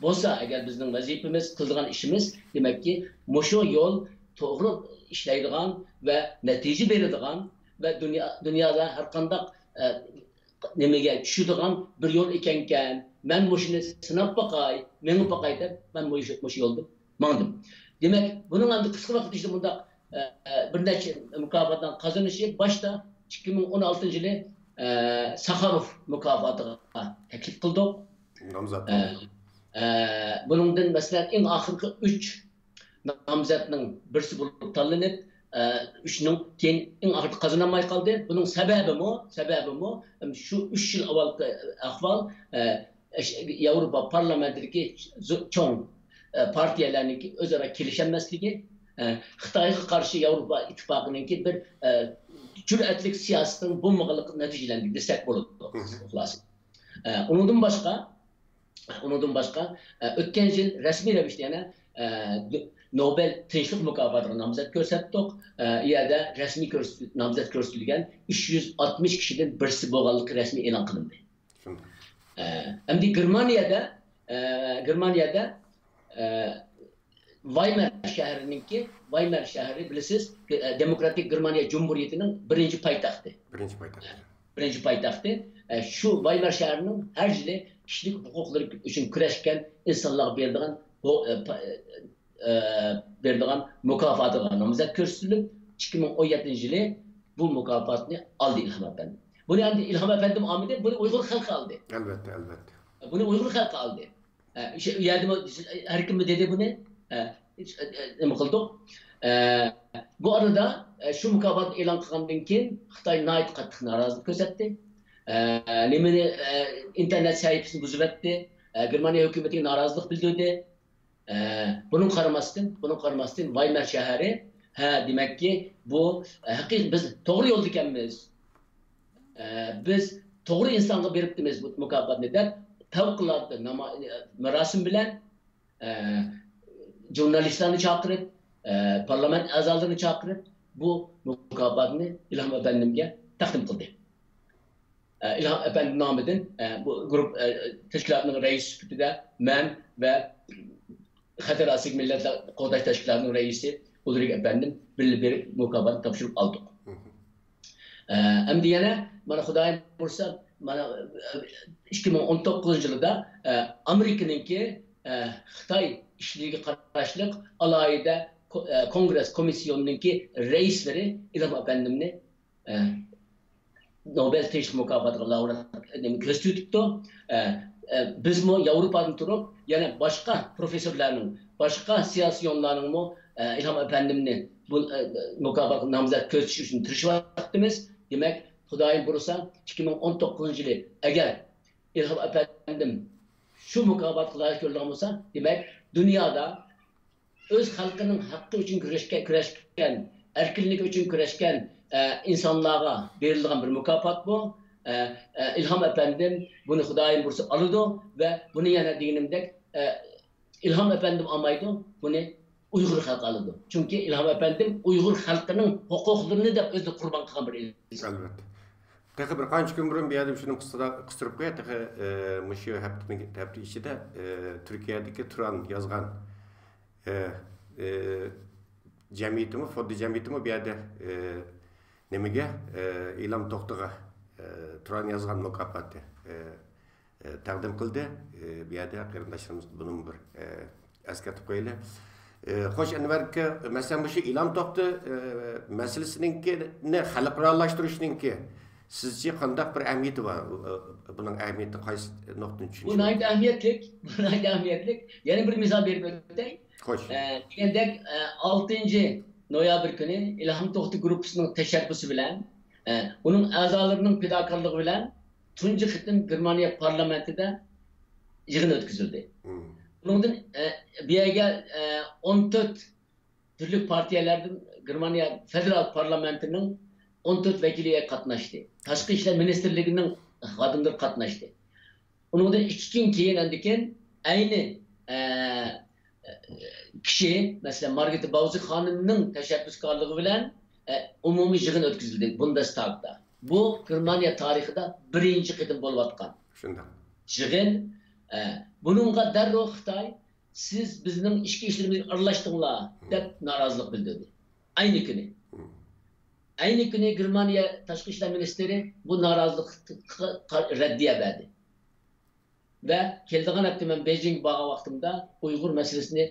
بولسا، ئەگەر بىزنىڭ ۋەزىپىمىز، قىلىدىغان ئىشىمىز، دېمەككى، مۇشۇ يول توغرا ئىشلەيدىغان ۋە نەتىجە بېرىدىغان ۋە دۇنيا، دۇنيادا ھەر قانداق، ئە، نېمىگە چۈشىدىغان بىر يول ئىكەنكەن، مەن مۇشۇنى سىناپ باقاي، مېڭىپ باقاي دەپ، مەن مۇشۇ، مۇشۇ يولدا ماڭدىم. دېمەك، بۇنىڭ ئەمدى قىسقا ۋاقىت ئىچىدە بۇنداق، ئە، بىر نەچچە مۇكاپاتلارنى قازىنىشى، باشتا ئىككى مىڭ ئون ئالتىنچى يىلى، ئە، ساخاروف مۇكاپاتىغا تەكلىپ قىلدۇق. نامزات ئە، قىلدۇق. ئە، بۇنىڭدىن، مەسىلەن، ئەڭ ئاخىرقى ئۈچ نامزەتنىڭ بىرسى بولۇپ تاللىنىپ، ئە، ئۈچنىڭ كېيىن ئەڭ ئاخىرىدا قازىنالماي قالدى. بۇنىڭ سەۋەبىمۇ، سەۋەبىمۇ، ئەم، شۇ ئۈچ يىل ئاۋۋالقى ئەھۋال، ئە، ئەش-، ياۋروپا پارلامېنتىدىكى زو-، چوڭ، ئە، پارتىيەلەرنىڭكى ئۆزئارا كېلىشەلمەسلىكى، ئە، خىتايغا قارشى ياۋروپا ئىتتىپاقىنىڭكى بىر، ئە، جۈرئەتلىك سىياسىتىنىڭ بولمىغانلىقىدىن نەتىجىلەندى دېسەك بولىدۇ، مم. خۇلاسە. ئە، ئۇنىڭدىن باشقا، ئۇنىڭدىن باشقا، ئە، ئۆتكەن يىل رەسمىي رەۋىشتە يەنە، ئە، د-، نوبېل تىنچلىق مۇكاپاتىغا نامزەت كۆرسەتتۇق. ئە، ئۇ يەردە رەسمىي كۆرسىتىل-، نامزەت كۆرسىتىلگەن ئۈچ يۈز ئاتمىش كىشىدىن بىرسى بولغانلىقى رەسمىي ئېلان قىلىندى. شۇنداق. ئە، ئەمدى گېرمانىيەدە، ئە، گېرمانىيەدە، ئە، ۋايمار شەھىرىنىڭكى، ۋايمار شەھىرى بىلىسىز، ئە، دېموكراتىك گېرمانىيە جۇمھۇرىيىتىنىڭ بىرىنچى پايتەختى. بىرىنچى پايتەخت. بىرىنچى پايتەختى. ئە، شۇ ۋايمار شەھىرىنىڭ ھەر يىلى كىشىلىك ھوقۇقلىرى ئۈچۈن كۈرەشكەن ئىنسانلارغا بېرىدىغان بۇ، ئە، پا-، ئە، بېرىدىغان مۇكاپاتىغا نامزەت كۆرسىتىلىپ، ئىككى مىڭ ئون يەتتىنچى يىلى بۇ مۇكاپاتنى ئالدى ئىلھام ئەپەندى. بۇنى ئەمدى ئىلھام ئەپەندىمۇ ئالمىدى، بۇنى ئۇيغۇر خەلقى ئالدى. ئەلۋەتتە، ئەلۋەتتە. بۇنى ئۇيغۇر خەلقى ئالدى. ئە، شۇ يەردىمۇ ھەر كىممۇ دېدى بۇنى؟ ئە، ھېچ، ئە، ئە، نېمە قىلدۇق؟ ئە، بۇ ئارىدا، ئە، شۇ مۇكاپاتنى ئېلان قىلغاندىن كېيىن خىتاي ناھايىتى قاتتىق نارازىلىق كۆرسەتتى. ئە، نېمىنى، ئە، ئىنتېرنېت سەھىپىسىنى بۇزۇۋەتتى. ئە، گېرمانىيە ھۆكۈمىتىگە نارازىلىق بىلدۈردى. ئە، بۇنىڭغا قارىماستىن، بۇنىڭغا قارىماستىن، ۋايمار شەھىرى، ھە، دېمەككى، بۇ، ئە، ھەقىقىي بىز توغرا يولدىكەنمىز. ئە، بىز توغرا ئىنسانغا بېرىپتىمىز بۇ مۇكاپاتنى دەپ، پەۋقۇلئاددە ناما-، مۇراسىم بىلەن، ئە، ژۇرنالىستلارنى چاقىرىپ، ئە، پارلامېنت ئەزالىرىنى چاقىرىپ، بۇ مۇكاپاتنى ئىلھام ئەپەندىمگە تەقدىم قىلدى. ئە، ئىلھام ئەپەندى نامىدىن، ئە، بۇ گۇرۇپ، ئە، تەشكىلاتنىڭ رەئىسى سۈپىتىدە مەن ۋە خەتەر ئاستىدىكى مىللەتلەر قوغداش تەشكىلاتىنىڭ رەئىسى ئۇلرىك ئەپەندىم بىللە بېرىپ مۇكاپاتنى تاپشۇرۇپ ئالدۇق. ئە، ئەمدى يەنە مانا خۇدايىم بۇيرۇسا، مانا، ئە، ئىككى مىڭ ئون توققۇزىنچى يىلىدا، ئە، ئامېرىكىنىڭكى، ئە، خىتاي ئىشلىرىگە قاراشلىق ئالاھىدە كو-، ئە، كونگرېس كومىسسىيونىنىڭكى رەئىسلىرى ئىلھام ئەپەندىمنى ئە، نوبېل تىنچلىق مۇكاپاتىغا لاۋرېت نېمە كۆرسىتىۋېتىپتۇ. ئە، ئە، بىزمۇ ياۋروپادىن تۇرۇپ، يەنە باشقا پروفېسسورلارنىڭ، باشقا سىياسىيونلارنىڭمۇ، ئە، ئىلھام ئەپەندىمنى بۇ، ئە، مۇكاپاتقا نامزەت كۆرسىتىش ئۈچۈن تىرىشىۋاتىمىز. دېمەك، خۇدايىم بۇيرۇسا، ئىككى مىڭ ئون توققۇزىنچى يىلى ئەگەر ئىلھام ئەپەندىم شۇ مۇكاپاتقا لايىق كۆرۈلىدىغان بولسا، دېمەك، دۇنيادا ئۆز خەلقىنىڭ ھەققى ئۈچۈن كۈرەشكە-، كۈرەشكەن، ئەركىنلىكى ئۈچۈن كۈرەشكەن، ئە، ئىنسانلارغا بېرىلىدىغان بىر مۇكاپات بۇ. ئە، ئە، ئىلھام ئەپەندىم بۇنى خۇدايىم بۇيرۇسا ئالىدۇ ۋە بۇنى يەنە دېگىنىمدەك، ئە، ئىلھام ئەپەندىم ئالمايدۇ، بۇنى ئۇيغۇر خەلقى ئالىدۇ. چۈنكى ئىلھام ئەپەندىم ئۇيغۇر خەلقىنىڭ ھوقۇقلىرىنى دەپ ئۆزىنى قۇربان قىلغان بىر ئىنسان. ئەلۋەتتە. تېخى بىر قانچە كۈن بۇرۇن بۇ يەردە شۇنى قىستۇرۇپ قوياي، تېخى، ئە، مۇشۇ ھەپتىنىڭ، ھەپتە ئىچىدە، ئە، تۈركىيەدىكى تۇران يازغان، ئە، ئە، جەمئىيىتىمۇ، فوندى جەمئىيىتىمۇ بۇ يەردە، ئە، نېمىگە، ئە، ئىلھام توختىغا، ئە، تۇران يازغان مۇكاپاتى، ئە، ئە، تەقدىم قىلدى. ئە، بۇ يەردە قېرىنداشلىرىمىزغا بۇنىمۇ بىر، ئە، ئەسكەرتىپ قويايلى. ئە، خوش، ئەنۋەر ئاكا، مەسىلەن، مۇشۇ ئىلھام توختى، ئە، مەسىلىسىنىڭكىنى خەلقئارالاشتۇرۇشنىڭكى سىزچە قانداق بىر ئەھمىيىتى بار؟ ئە، بۇنىڭ ئەھمىيىتىنى قايسى نۇقتىدىن بۇ چۈشىنىشىمىز ناھايىتى ئەھمىيەتلىك. بۇ ناھايىتى ئەھمىيەتلىك. يەنە بىر مىسال بېرىپ ئۆتەي. خوش. ئە، دېگەندەك، ئە، ئالتىنچى نويابىر كۈنى ئىلھام توختى گۇرۇپپىسىنىڭ تەشەببۇسى بىلەن، ئە، ئۇنىڭ ئەزالىرىنىڭ پىداكارلىقى بىلەن تۇنجى قېتىم گېرمانىيە پارلامېنتىدا يىغىن ئۆتكۈزۈلدى. مم. بۇنىڭدىن، ئە، بۇ يەرگە، ئە، ئون تۆت تۈرلۈك پارتىيەلەردىن گېرمانىيە فېدېرال پارلامېنتىنىڭ ئون تۆت ۋەكىلى قاتناشتى. تاشقى ئىشلار مىنىستىرلىكىنىڭ خادىملىرى قاتناشتى. ئۇنىڭدىن ئىككى كۈن كېيىن ئاندىن كېيىن ئەينى، ئە، كىشى، مەسىلەن، مارگرېتا باۋزى خانىمنىڭ تەشەببۇسكارلىقى بىلەن، ئە، ئومۇمىي يىغىن ئۆتكۈزۈلدى بۇندېستاگدا. بۇ گېرمانىيە تارىخىدا بىرىنچى قېتىم بولۇۋاتقان شۇنداق. يىغىن. ئە، بۇنىڭغا دەررۇ خىتاي، «سىز بىزنىڭ ئىچكى ئىشلىرىمىزغا ئارىلاشتىڭلار» دەپ نارازىلىق بىلدۈردى. ئەينى كۈنى. ئەينى كۈنى گېرمانىيە تاشقى ئىشلار مىنىستىرى بۇ نارازىلىققا رەددىيە بەردى. ۋە كېلىدىغان ھەپتە مەن بېيجىڭغا بارغان ۋاقتىمدا ئۇيغۇر مەسىلىسىنى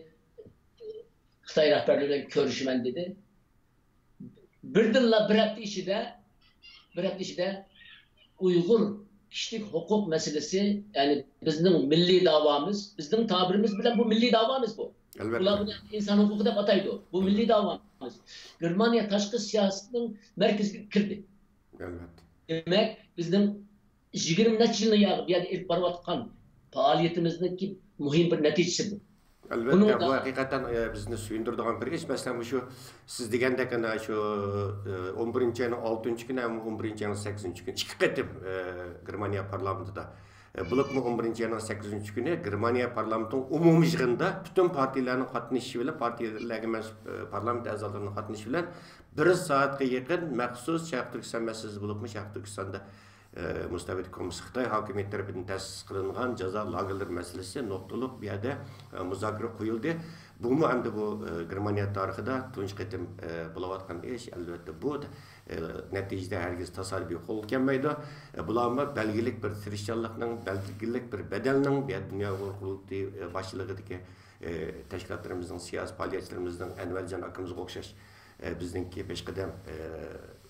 خىتاي رەھبەرلىرى بىلەن كۆرۈشىمەن دېدى. بىردىنلا بىر ھەپتە ئىچىدە، بىر ھەپتە ئىچىدە ئۇيغۇر كىشىلىك ھوقۇق مەسىلىسى، يەنى بىزنىڭ مىللىي داۋامىز، بىزنىڭ تەبىرىمىز بىلەن بۇ مىللىي داۋامىز بۇ. ئەلۋەتتە. ئۇلار بۇنى ئىنسان ھوقۇقى دەپ ئاتايدۇ. بۇ مىللىي داۋامىز. گېرمانىيە تاشقى سىياسىتىنىڭ مەركىزىگە كىردى. ئەلۋەتتە. دېمەك، بىزنىڭ يىگىرمە نەچچە يىلنى يا-، بۇ يەردە ئېلىپ بارىۋاتقان پائالىيىتىمىزنىڭكى مۇھىم بىر نەتىجىسى بۇ. ئەلۋەتتە، بۇنىڭدا بۇ ھەقىقەتەن، ئە، بىزنى سۆيۈندۈرىدىغان بىر ئىش. مەسىلەن، مۇشۇ سىز دېگەندەك، ئەنە شۇ، ئە، ئون بىرىنچى ئاينىڭ ئالتىنچى كۈنى ھەم ئون بىرىنچى ئاينىڭ سەككىزىنچى كۈنى ئىككى قېتىم، ئە، گېرمانىيە پارلامېنتىدا، ئە، بولۇپمۇ ئون بىرىنچى ئاينىڭ سەككىزىنچى كۈنى گېرمانىيە پارلامېنتىنىڭ ئومۇمىي يىغىنىدا پۈتۈن پارتىيەلەرنىڭ قاتنىشىشى بىلەن، پارتىيەلەرگە مەنسۇپ، ئە، پارلامېنت ئەزالىرىنىڭ قاتنىشىشى بىلەن بىر سائەتكە يېقىن مەخسۇس شەرقىي تۈركىستان مەسىلىسى بولۇپمۇ شەرقىي تۈركىستاندا ئى، مۇستەبىت كوممۇنىست خىتاي ھاكىمىيىتى تەرىپىدىن تەسىس قىلىنغان جازا لاگېرلىرى مەسىلىسى نۇقتىلىق بۇ يەردە، ئى، مۇزاكىرە قويۇلدى. بۇمۇ ئەمدى بۇ، ئى، گېرمانىيە تارىخىدا تۇنجى قېتىم، ئى، بولۇۋاتقان ئىش. ئەلۋەتتە، بۇ، ئى، نەتىجىدە ھەرگىز تاسادىپىي قولغا كەلمەيدۇ. ئى، بۇلارمۇ بەلگىلىك بىر تىرىشچانلىقنىڭ، بەلگىلىك بىر بەدەلنىڭ بۇ يەردە دۇنيا ئۇيغۇر قۇرۇلتىيى، ئى، باشچىلىقىدىكى، ئى، تەشكىلاتلىرىمىزنىڭ، سىياسىي پائالىيەتچىلىرىمىزنىڭ، ئەنۋەرجان ئاكىمىزغا ئوخشاش، ئى، بىزنىڭكى پېشقەدەم، ئى،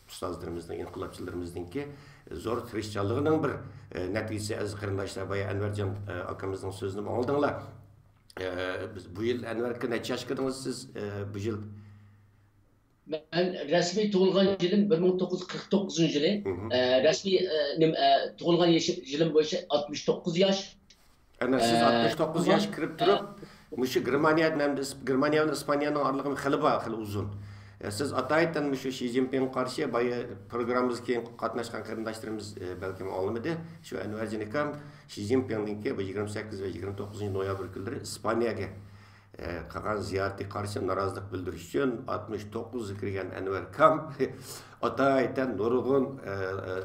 ئۇستازلىرىمىزنىڭ، ئىنقىلابچىلىرىمىزنىڭكى زور تىرىشچانلىقىنىڭ بىر، ئە، نەتىجىسى، ئەزىز قېرىنداشلار. بايا ئەنۋەرجان، ئە، ئاكىمىزنىڭ سۆزىنى ئاڭلىدىڭلار. ئە، بىز بۇ يىل، ئەنۋەر ئاكا، نەچچە ياشقا كىردىڭىز سىز، ئە، بۇ يىل؟ مەن رەسمىي تۇغۇلغان يىلىم بىر مىڭ توققۇز يۈز قىرىق توققۇزىنچى يىلى. مھم. ئە، رەسمىي، ئە، نېمە، ئە، تۇغۇلغان يېشى-، يىلىم بويىچە ئاتمىش توققۇز ياش. ئەنە سىز ئە، ئاتمىش توققۇز ياش ئە، كىرىپ تۇرۇپ، مۇشۇ گېرمانىيەدىن ھەمدە ئىس-، گېرمانىيە بىلەن ئىسپانىيەنىڭ ئارىلىقى خېلى بار، خېلى ئۇزۇن. ئە، سىز ئاتايىتەن مۇشۇ شى جىنپىڭغا قارشى بايا پروگراممىمىزغا كېيىن قاتناشقان قېرىنداشلىرىمىز، ئە، بەلكىم ئاڭلىمىدى. شۇ ئەنۋەرجان ئاكام شى جىنپىڭنىڭكى بۇ يىگىرمە سەككىز ۋە يىگىرمە توققۇزىنچى نويابىر كۈنلىرى ئىسپانىيەگە ئە، قىلغان زىيارىتىگە قارشى نارازىلىق بىلدۈرۈش ئۈچۈن ئاتمىش توققۇزغا كىرگەن ئەنۋەر ئاكام ئاتايىتەن نۇرغۇن، ئە، ئە،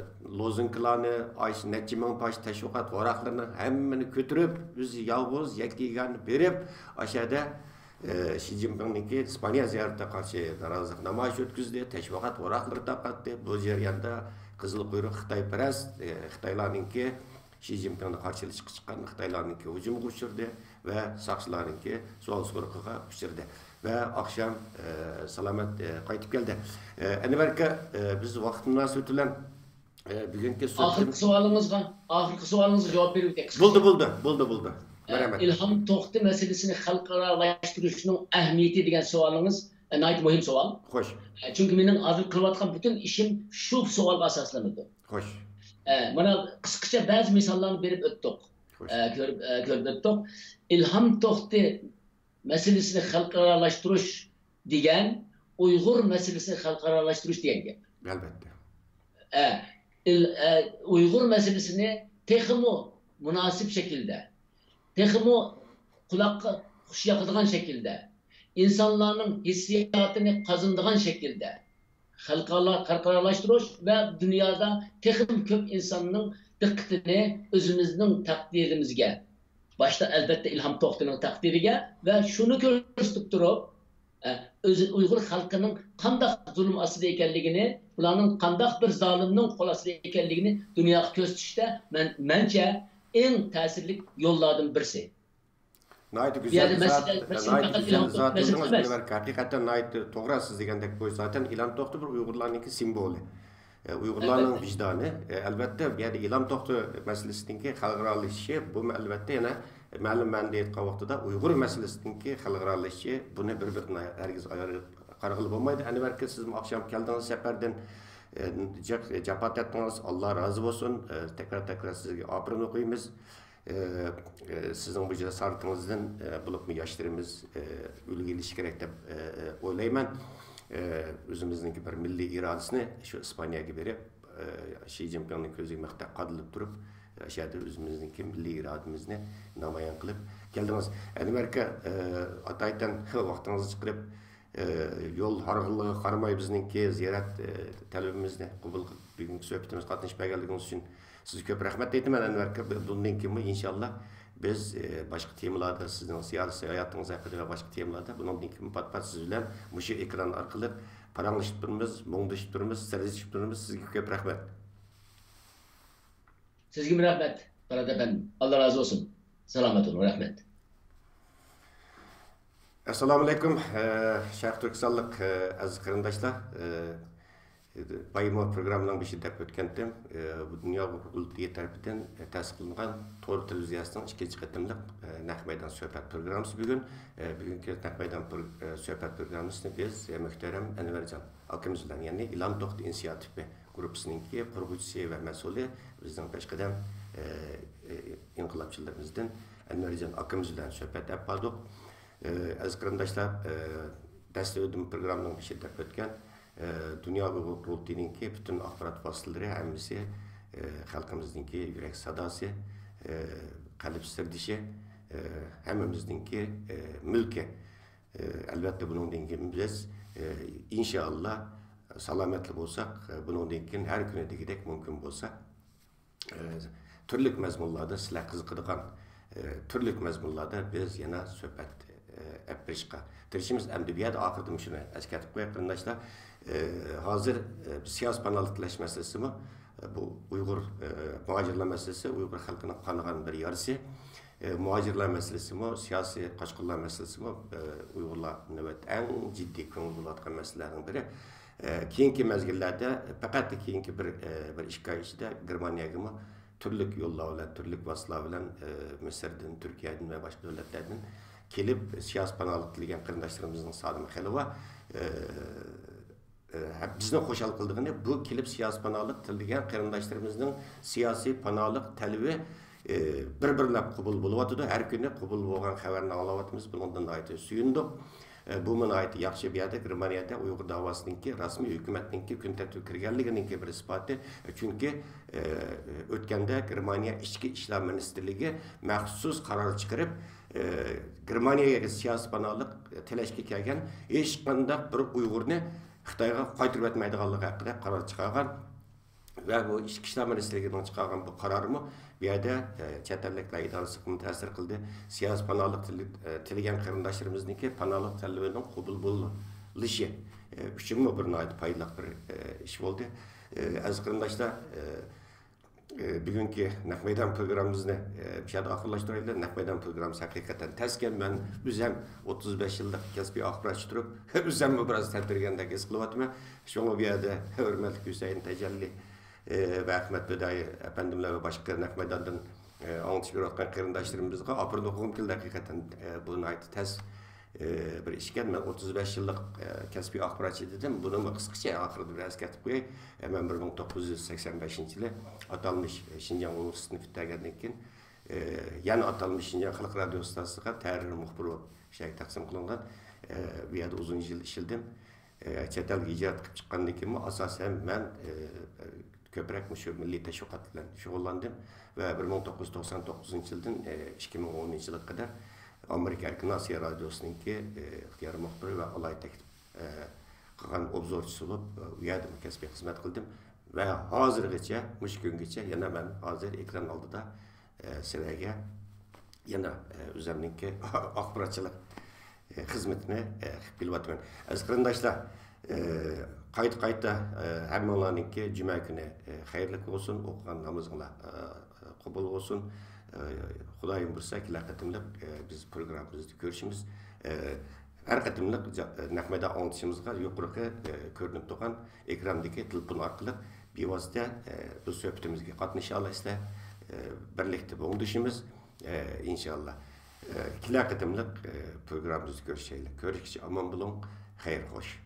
لوزۇنكىلارنى، ئاشۇ نەچچە مىڭ پارچە تەشۋىقات ۋاراقلىرىنىڭ ھەممىنى كۆتۈرۈپ، ئۆزى يالغۇز يەككە يېگەننى بېرىپ، ئاشۇ يەردە، ئە، شى جىنپىڭنىڭكى ئىسپانىيە زىيارىتىگە قارشى نارازىلىق نامايىشى ئۆتكۈزدى، تەشۋىقات ۋاراقلىرى تارقاتتى. بۇ جەرياندا قىزىل قۇيرۇق خىتايپەرەس، ئە، خىتايلارنىڭكى شى جىنپىڭنى قارشى ئېلىشقا چىققان خىتايلارنىڭكى ھۇجۇمىغا ئۇچرىدى ۋە ساقچىلارنىڭكى سوئال سورىقىغا ئۇچرىدى ۋە ئاخشام، ئە، سالامەت، ئە، قايتىپ كەلدى. ئە، ئەنۋەر ئاكا، ئە، بىز ۋاقىت مۇناسىۋىتى بىلەن، ئە، بۈگۈنكى سۆھبىتىمىز ئاخىرقى سوئالىڭىزغا، ئاخىرقى سوئالىڭىزغا جاۋاب بېرىۋېتەي قىسقىچە. بولدى، بولدى، بولدى، بولدى. ئە، مەرھەمەت. ئىلھام توختى مەسىلىسىنى خەلقئارالاشتۇرۇشنىڭ ئەھمىيىتى دېگەن سوئالىڭىز، ئە، ناھايىتى مۇھىم سوئال. خوش. ئە، چۈنكى مېنىڭ ھازىر قىلىۋاتقان پۈتۈن ئىشىم شۇ سوئالغا ئاساسلىنىدۇ. خوش. ئە، مانا قىسقىچە بەزى مىساللارنى بېرىپ ئۆتتۇق. خوش. ئە، كۆرۈپ، ئە، كۆرۈپ ئۆتتۇق. ئىلھام توختى مەسىلىسىنى خەلقئارالاشتۇرۇش دېگەن ئۇيغۇر مەسىلىسىنى خەلقئارالاشتۇرۇش دېگەن گەپ. ئەلۋەتتە. ئە، ئىل-، ئە، ئۇيغۇر مەسىلىسىنى تېخىمۇ مۇناسىپ شەكىلدە، تېخىمۇ قۇلاققا خۇش ياقىدىغان شەكىلدە، ئىنسانلارنىڭ ھېسسىياتىنى قازىنىدىغان شەكىلدە خەلقئارا-، خەلقئارالاشتۇرۇش ۋە دۇنيادا تېخىمۇ كۆپ ئىنساننىڭ دىققىتىنى ئۆزىمىزنىڭ تەقدىرىمىزگە، باشتا ئەلۋەتتە ئىلھام توختىنىڭ تەقدىرىگە ۋە شۇنى كۆرسىتىپ تۇرۇپ، ئە، ئۆزى ئۇيغۇر خەلقىنىڭ قانداق زۇلۇم ئاستىدا ئىكەنلىكىنى، بۇلارنىڭ قانداق بىر زالىمنىڭ قول ئاستىدا ئىكەنلىكىنى دۇنياغا كۆرسىتىشتە مەن، مەنچە ئىڭ تەسىرلىك يوللاردىن بىرسى. ناھايىتى بۇ يەردە گۈزەل ئىزاھات، مەسىلە، مەسىلە ناھايىتى پەقەت گۈزەل ئىلھام ئىزاھات توختى مەسىلىسى بىلدىڭىز، ئەمەس. مۇنەۋۋەر. ھەقىقەتەن ناھايىتى توغرا سىز دېگەندەك، بۇ زاتەن ئىلھام توختى بىر ئۇيغۇرلارنىڭكى سىمۋولى. ئە، ئۇيغۇرلارنىڭ ئەلۋەتتە. ۋىجدانى. ئە، ئەلۋەتتە، بۇ يەردە ئىلھام توختى مەسىلىسىنىڭكى خەلقئارالىشىشى، بۇمۇ ئەلۋەتتە يەنە مەلۇم مەنىدە ئېيتقان ۋاقتىدا ئۇيغۇر مەسىلىسىنىڭكى خەلقئارالىشىشى، بۇنى بىر-بىرىدىن ھەرگىز ئايرىپ قارىغىلى بولمايدۇ. ئەنۋەر ئاكا، سىزمۇ ئاخشام كەلدىڭىز سەپەردىن، ئە، جىق جاپا تارتتىڭىز، ئاللا رازى بولسۇن. ئە، تەكرار-تەكرار سىزگە ئاپىرىن ئوقۇيمىز. ئە، ئە، سىزنىڭ بۇ جاسارىتىڭىزدىن، ئە، بولۇپمۇ ياشلىرىمىز، ئە، ئۈلگە ئېلىشى كېرەك دەپ، ئە، ئە، ئويلايمەن. ئە، ئۆزىمىزنىڭكى بىر مىللىي ئىرادىسىنى شۇ ئىسپانىيەگە بېرىپ، ئە، شى جىنپىڭنىڭ كۆزىگە مىختا قادىلىپ تۇرۇپ، ئە، شۇ يەردە ئۆزىمىزنىڭكى مىللىي ئىرادىمىزنى نامايان قىلىپ كەلدىڭىز. ئەنۋەر ئاكا، ئە، ئاتايتەن ۋاقتىڭىزنى چىقىرىپ، ئە، يول ھارغىنلىقىغا قارىماي بىزنىڭكى زىيارەت، ئە، تەلىپىمىزنى قوبۇل قىلىپ، بۈگۈنكى سۆھبىتىمىزگە قاتنىشىپ بەرگەنلىكىڭىز ئۈچۈن سىزگە كۆپ رەھمەت ئېيتىمەن، ئەنۋەر ئاكا. بۇ-، بۇندىن كېيىنمۇ ئىنشاللا بىز، ئە، باشقا تېمىلاردا سىزنىڭ سىياسىي ھاياتىڭىز ھەققىدە ۋە باشقا تېمىلاردا بۇنىڭدىن كېيىنمۇ پات-پات سىز بىلەن مۇشۇ ئېكران ئارقىلىق پاراڭلىشىپ تۇرىمىز، مۇڭدىشىپ تۇرىمىز، سىردىشىپ تۇرىمىز. سىزگە كۆپ رەھمەت. سىزگىمۇ رەھمەت، پارات ئەپەندىم. ئاللا رازى بولسۇن. سالامەت بولۇڭ. رەھمەت. ئەسسالامۇئەلەيكۇم، ئە، شەرقىي تۈركىستانلىق، ئە، ئەزىز قېرىنداشلار. ئە، بايىمۇ پروگراممىنىڭ بېشىدا دەپ ئۆتكەنتىم، ئە، بۇ دۇنيا قۇرۇلتىيى تەرىپىدىن، ئە، تەسىس قىلىنغان تور تېلېۋىزىيەسىنىڭ ئىككىنچى قېتىملىق، ئە، نەق مەيدان سۆھبەت پروگراممىسى بۈگۈن. ئە، بۈگۈنكى نەق مەيدان پرو-، ئە، سۆھبەت پروگراممىسىنى بىز، ئە، مۆھتەرەم ئەنۋەرجان ئاكىمىز بىلەن، يەنى ئىلھام توختى ئىنىسىياتىۋى گۇرۇپپىسىنىڭكى قۇرغۇچىسى ۋە مەسئۇلى، بىزنىڭ پېشقەدەم، ئى، ئى، ئىنقىلابچىلىرىمىزدىن ئەنۋەرجان ئاكىمىز بىلەن سۆھبەت ئېلىپ باردۇق. ئى، ئەزىز قېرىنداشلار، ئى، دەسلىپىدىن پروگراممىنىڭ بېشىدا دەپ ئۆتكەن، ئى، دۇنيا ئۇيغۇر قۇرۇلتىيىنىڭكى پۈتۈن ئاخبارات ۋاسىتىلىرى ھەممىسى، ئى، خەلقىمىزنىڭكى يۈرەك ساداسى، ئى، قەلب سىردىشى، ئى، ھەممىمىزنىڭكى، ئى، مۈلكى. ئەلۋەتتە، بۇنىڭدىن كېيىن بىز، ئىنشائاللا، سالامەتلا بولساق، بۇنىڭدىن كېيىن ھەر كۈنى دېگۈدەك مۇمكىن بولسا، تۈرلۈك مەزمۇنلاردا سىلەر قىزىقىدىغان، تۈرلۈك مەزمۇنلاردا بىز يەنە سۆھبەت ئېلىپ بېرىشقا تىرىشىمىز. ئەمدى بۇ يەردە ئاخىرىدا مۇشۇنى ئەسكەرتىپ قوياي، قېرىنداشلار. ھازىر سىياسىي پاناھلىق تىلەش مەسىلىسىمۇ، بۇ ئۇيغۇر، مۇھاجىرلار مەسىلىسى ئۇيغۇر خەلقىنىڭ قانىغان بىر يارىسى. ئى، مۇھاجىرلار مەسىلىسىمۇ، سىياسىي قاچقۇنلار مەسىلىسىمۇ، ئى، ئۇيغۇرلار نۆۋەتتە ئەڭ جىددىي كۆڭۈل بۆلۈۋاتقان مەسىلىلەرنىڭ بىرى. ئى، كېيىنكى مەزگىللەردە، پەقەت كېيىنكى بىر، ئى، بىر ئىككى ئاي ئىچىدە گېرمانىيەگىمۇ تۈرلۈك يوللار بىلەن، تۈرلۈك ۋاسىتىلەر بىلەن، ئى، مىسىردىن، تۈركىيەدىن ۋە باشقا دۆلەتلەردىن كېلىپ سىياسىي پاناھلىق تىلىگەن قېرىنداشلىرىمىزنىڭ سانىمۇ خېلى بار. ئى، ئە، بىزنى خۇشال قىلىدىغىنى، بۇ كېلىپ سىياسىي پاناھلىق تىلىگەن قېرىنداشلىرىمىزنىڭ سىياسىي پاناھلىق تەلىپى، ئە، بىر-بىرلەپ قوبۇل بولۇۋاتىدۇ. ھەر كۈنى قوبۇل بولغان خەۋەرنى ئاڭلاۋاتىمىز. بۇنىڭدىن ناھايىتى سۆيۈندۇق. ئە، بۇمۇ ناھايىتى ياخشى. بۇ يەردە گېرمانىيەدە ئۇيغۇر داۋاسىنىڭكى رەسمىي ھۆكۈمەتنىڭكى كۈن تەرتىپىگە كىرگەنلىكىنىڭكى بىر ئىسپاتى. چۈنكى، ئە، ئۆتكەندە گېرمانىيە ئىچكى ئىشلار مىنىستىرلىكى مەخسۇس قارار چىقىرىپ، ئە، گېرمانىيەگە سىياسىي پاناھلىق تىلەشكە كەلگەن ھېچقانداق بىر ئۇيغۇرنى خىتايغا قايتۇرۇۋەتمەيدىغانلىقى ھەققىدە قارار چىقارغان ۋە بۇ ئىچكى ئىشلار مىنىستىرلىكىنىڭ چىقارغان بۇ قارارىمۇ بۇ يەردە، ئە، چەت ئەللىكلەر ئىدارىسىغىمۇ تەسىر قىلدى. سىياسىي پاناھلىق تىلى-، ئە، تىلىگەن قېرىنداشلىرىمىزنىڭكى پاناھلىق تەلىپىنىڭ قوبۇل بولۇشى، ئە، ئۈچۈنمۇ بىر ناھايىتى پايدىلىق بىر، ئە، ئىش بولدى. ئە، ئەزىز قېرىنداشلار، ئە، ئى، بۈگۈنكى نەق مەيدان پروگراممىمىزنى، ئى، مۇشۇ يەردە ئاخىرلاشتۇرايلى. نەق مەيدان پروگراممىسى ھەقىقەتەن تەسكەن. مەن ئۆزۈم ئوتتۇز بەش يىللىق كەسپىي ئاخباراتچى تۇرۇپ، ئۆزۈممۇ بىراز تەلمۈرگەندەك ھېس قىلىۋاتىمەن. شۇڭا بۇ يەردە ھۆرمەتلىك ھۈسەيىن تەجەللى، ئى، ۋە ئەخمەت پىدائىي ئەپەندىملەر ۋە باشقا نەق مەيداندىن، ئى، ئاڭلىتىش بېرىۋاتقان قېرىنداشلىرىمىزغا ئاپىرىن ئوقۇغۇم كېلىدۇ. ھەقىقەتەن، ئى، بۇ ناھايىتى تەس، ئى، بىر ئىشكەن. مەن ئوتتۇز بەش يىللىق، ئى، كەسپىي ئاخباراتچى دېدىم. بۇنىمۇ قىسقىچە ئاخىرىدا بىر ئەسكەرتىپ قوياي. ئە، مەن بىر مىڭ توققۇز يۈز سەكسەن بەشىنچى يىلى ئاتالمىش شىنجاڭ ئۇنىۋېرسىتېتىنى پۈتتۈرگەندىن كېيىن، ئە، يەنە ئاتالمىش شىنجاڭ خەلق رادىيو ئىستانسىسىغا تەھرىر مۇخبىرى بولۇپ ئىشلەرگە تەقسىم قىلىنغان. ئە، بۇ يەردە ئۇزۇن يىل ئىشلىدىم. ئە، چەت ئەلگە ھىجرەت قىلىپ چىققاندىن كېيىنمۇ ئاساسەن مەن، ئە، كۆپرەك مۇشۇ مىللىي تەشۋىقات بىلەن شۇغۇللاندىم ۋە بىر مىڭ توققۇز يۈز توقسان توققۇزىنچى يىلدىن، ئى، ئىككى مىڭ ئونىنچى يىلغا قەدەر ئامېرىكا ئەركىن ئاسىيا رادىيوسىنىڭكى، ئى، ئىختىيارىي مۇخبىرى ۋە ئالاھىدە تەكلىپ، ئى، قىلغان ئوبزورچىسى بولۇپ، ئى، ئۇ يەردىمۇ كەسپىي خىزمەت قىلدىم ۋە ھازىرغىچە، مۇشۇ كۈنگىچە يەنە مەن ھازىر ئېكران ئالدىدا، ئى، سىلەرگە يەنە، ئى، ئۆزۈمنىڭكى ئاخباراتچىلىق، ئى، خىزمىتىنى، ئى، قىلىپ كېلىۋاتىمەن. ئەزىز قېرىنداشلار، ئى، قايتا-قايتا، ئى، ھەممىڭلارنىڭكى جۈمە كۈنى، ئى، خەيرلىك بولسۇن، ئوقۇغان نامىزىڭلار، ئى، قوبۇل بولسۇن. ئى، خۇدايىم بۇيرۇسا، كېلەر قېتىملىق، ئى، بىز پروگراممىمىزدا كۆرۈشىمىز. ئى، ھەر قېتىملىق جا-، نەق مەيدان ئاڭلىتىشىمىزغا يۇقىرىقى، ئى، كۆرۈنۈپ تۇرغان ئېكراندىكى تېلېفون ئارقىلىق بىۋاسىتە، ئى، بۇ سۆھبىتىمىزگە قاتنىشالايسىلەر. ئى، بىرلىكتە مۇڭدىشىمىز. ئى، ئىنشاللا. ئى، كېلەر قېتىملىق، ئى، پروگراممىمىزدا كۆرۈشەيلى. كۆرۈشكىچە ئامان بولۇڭ. خەير خوش.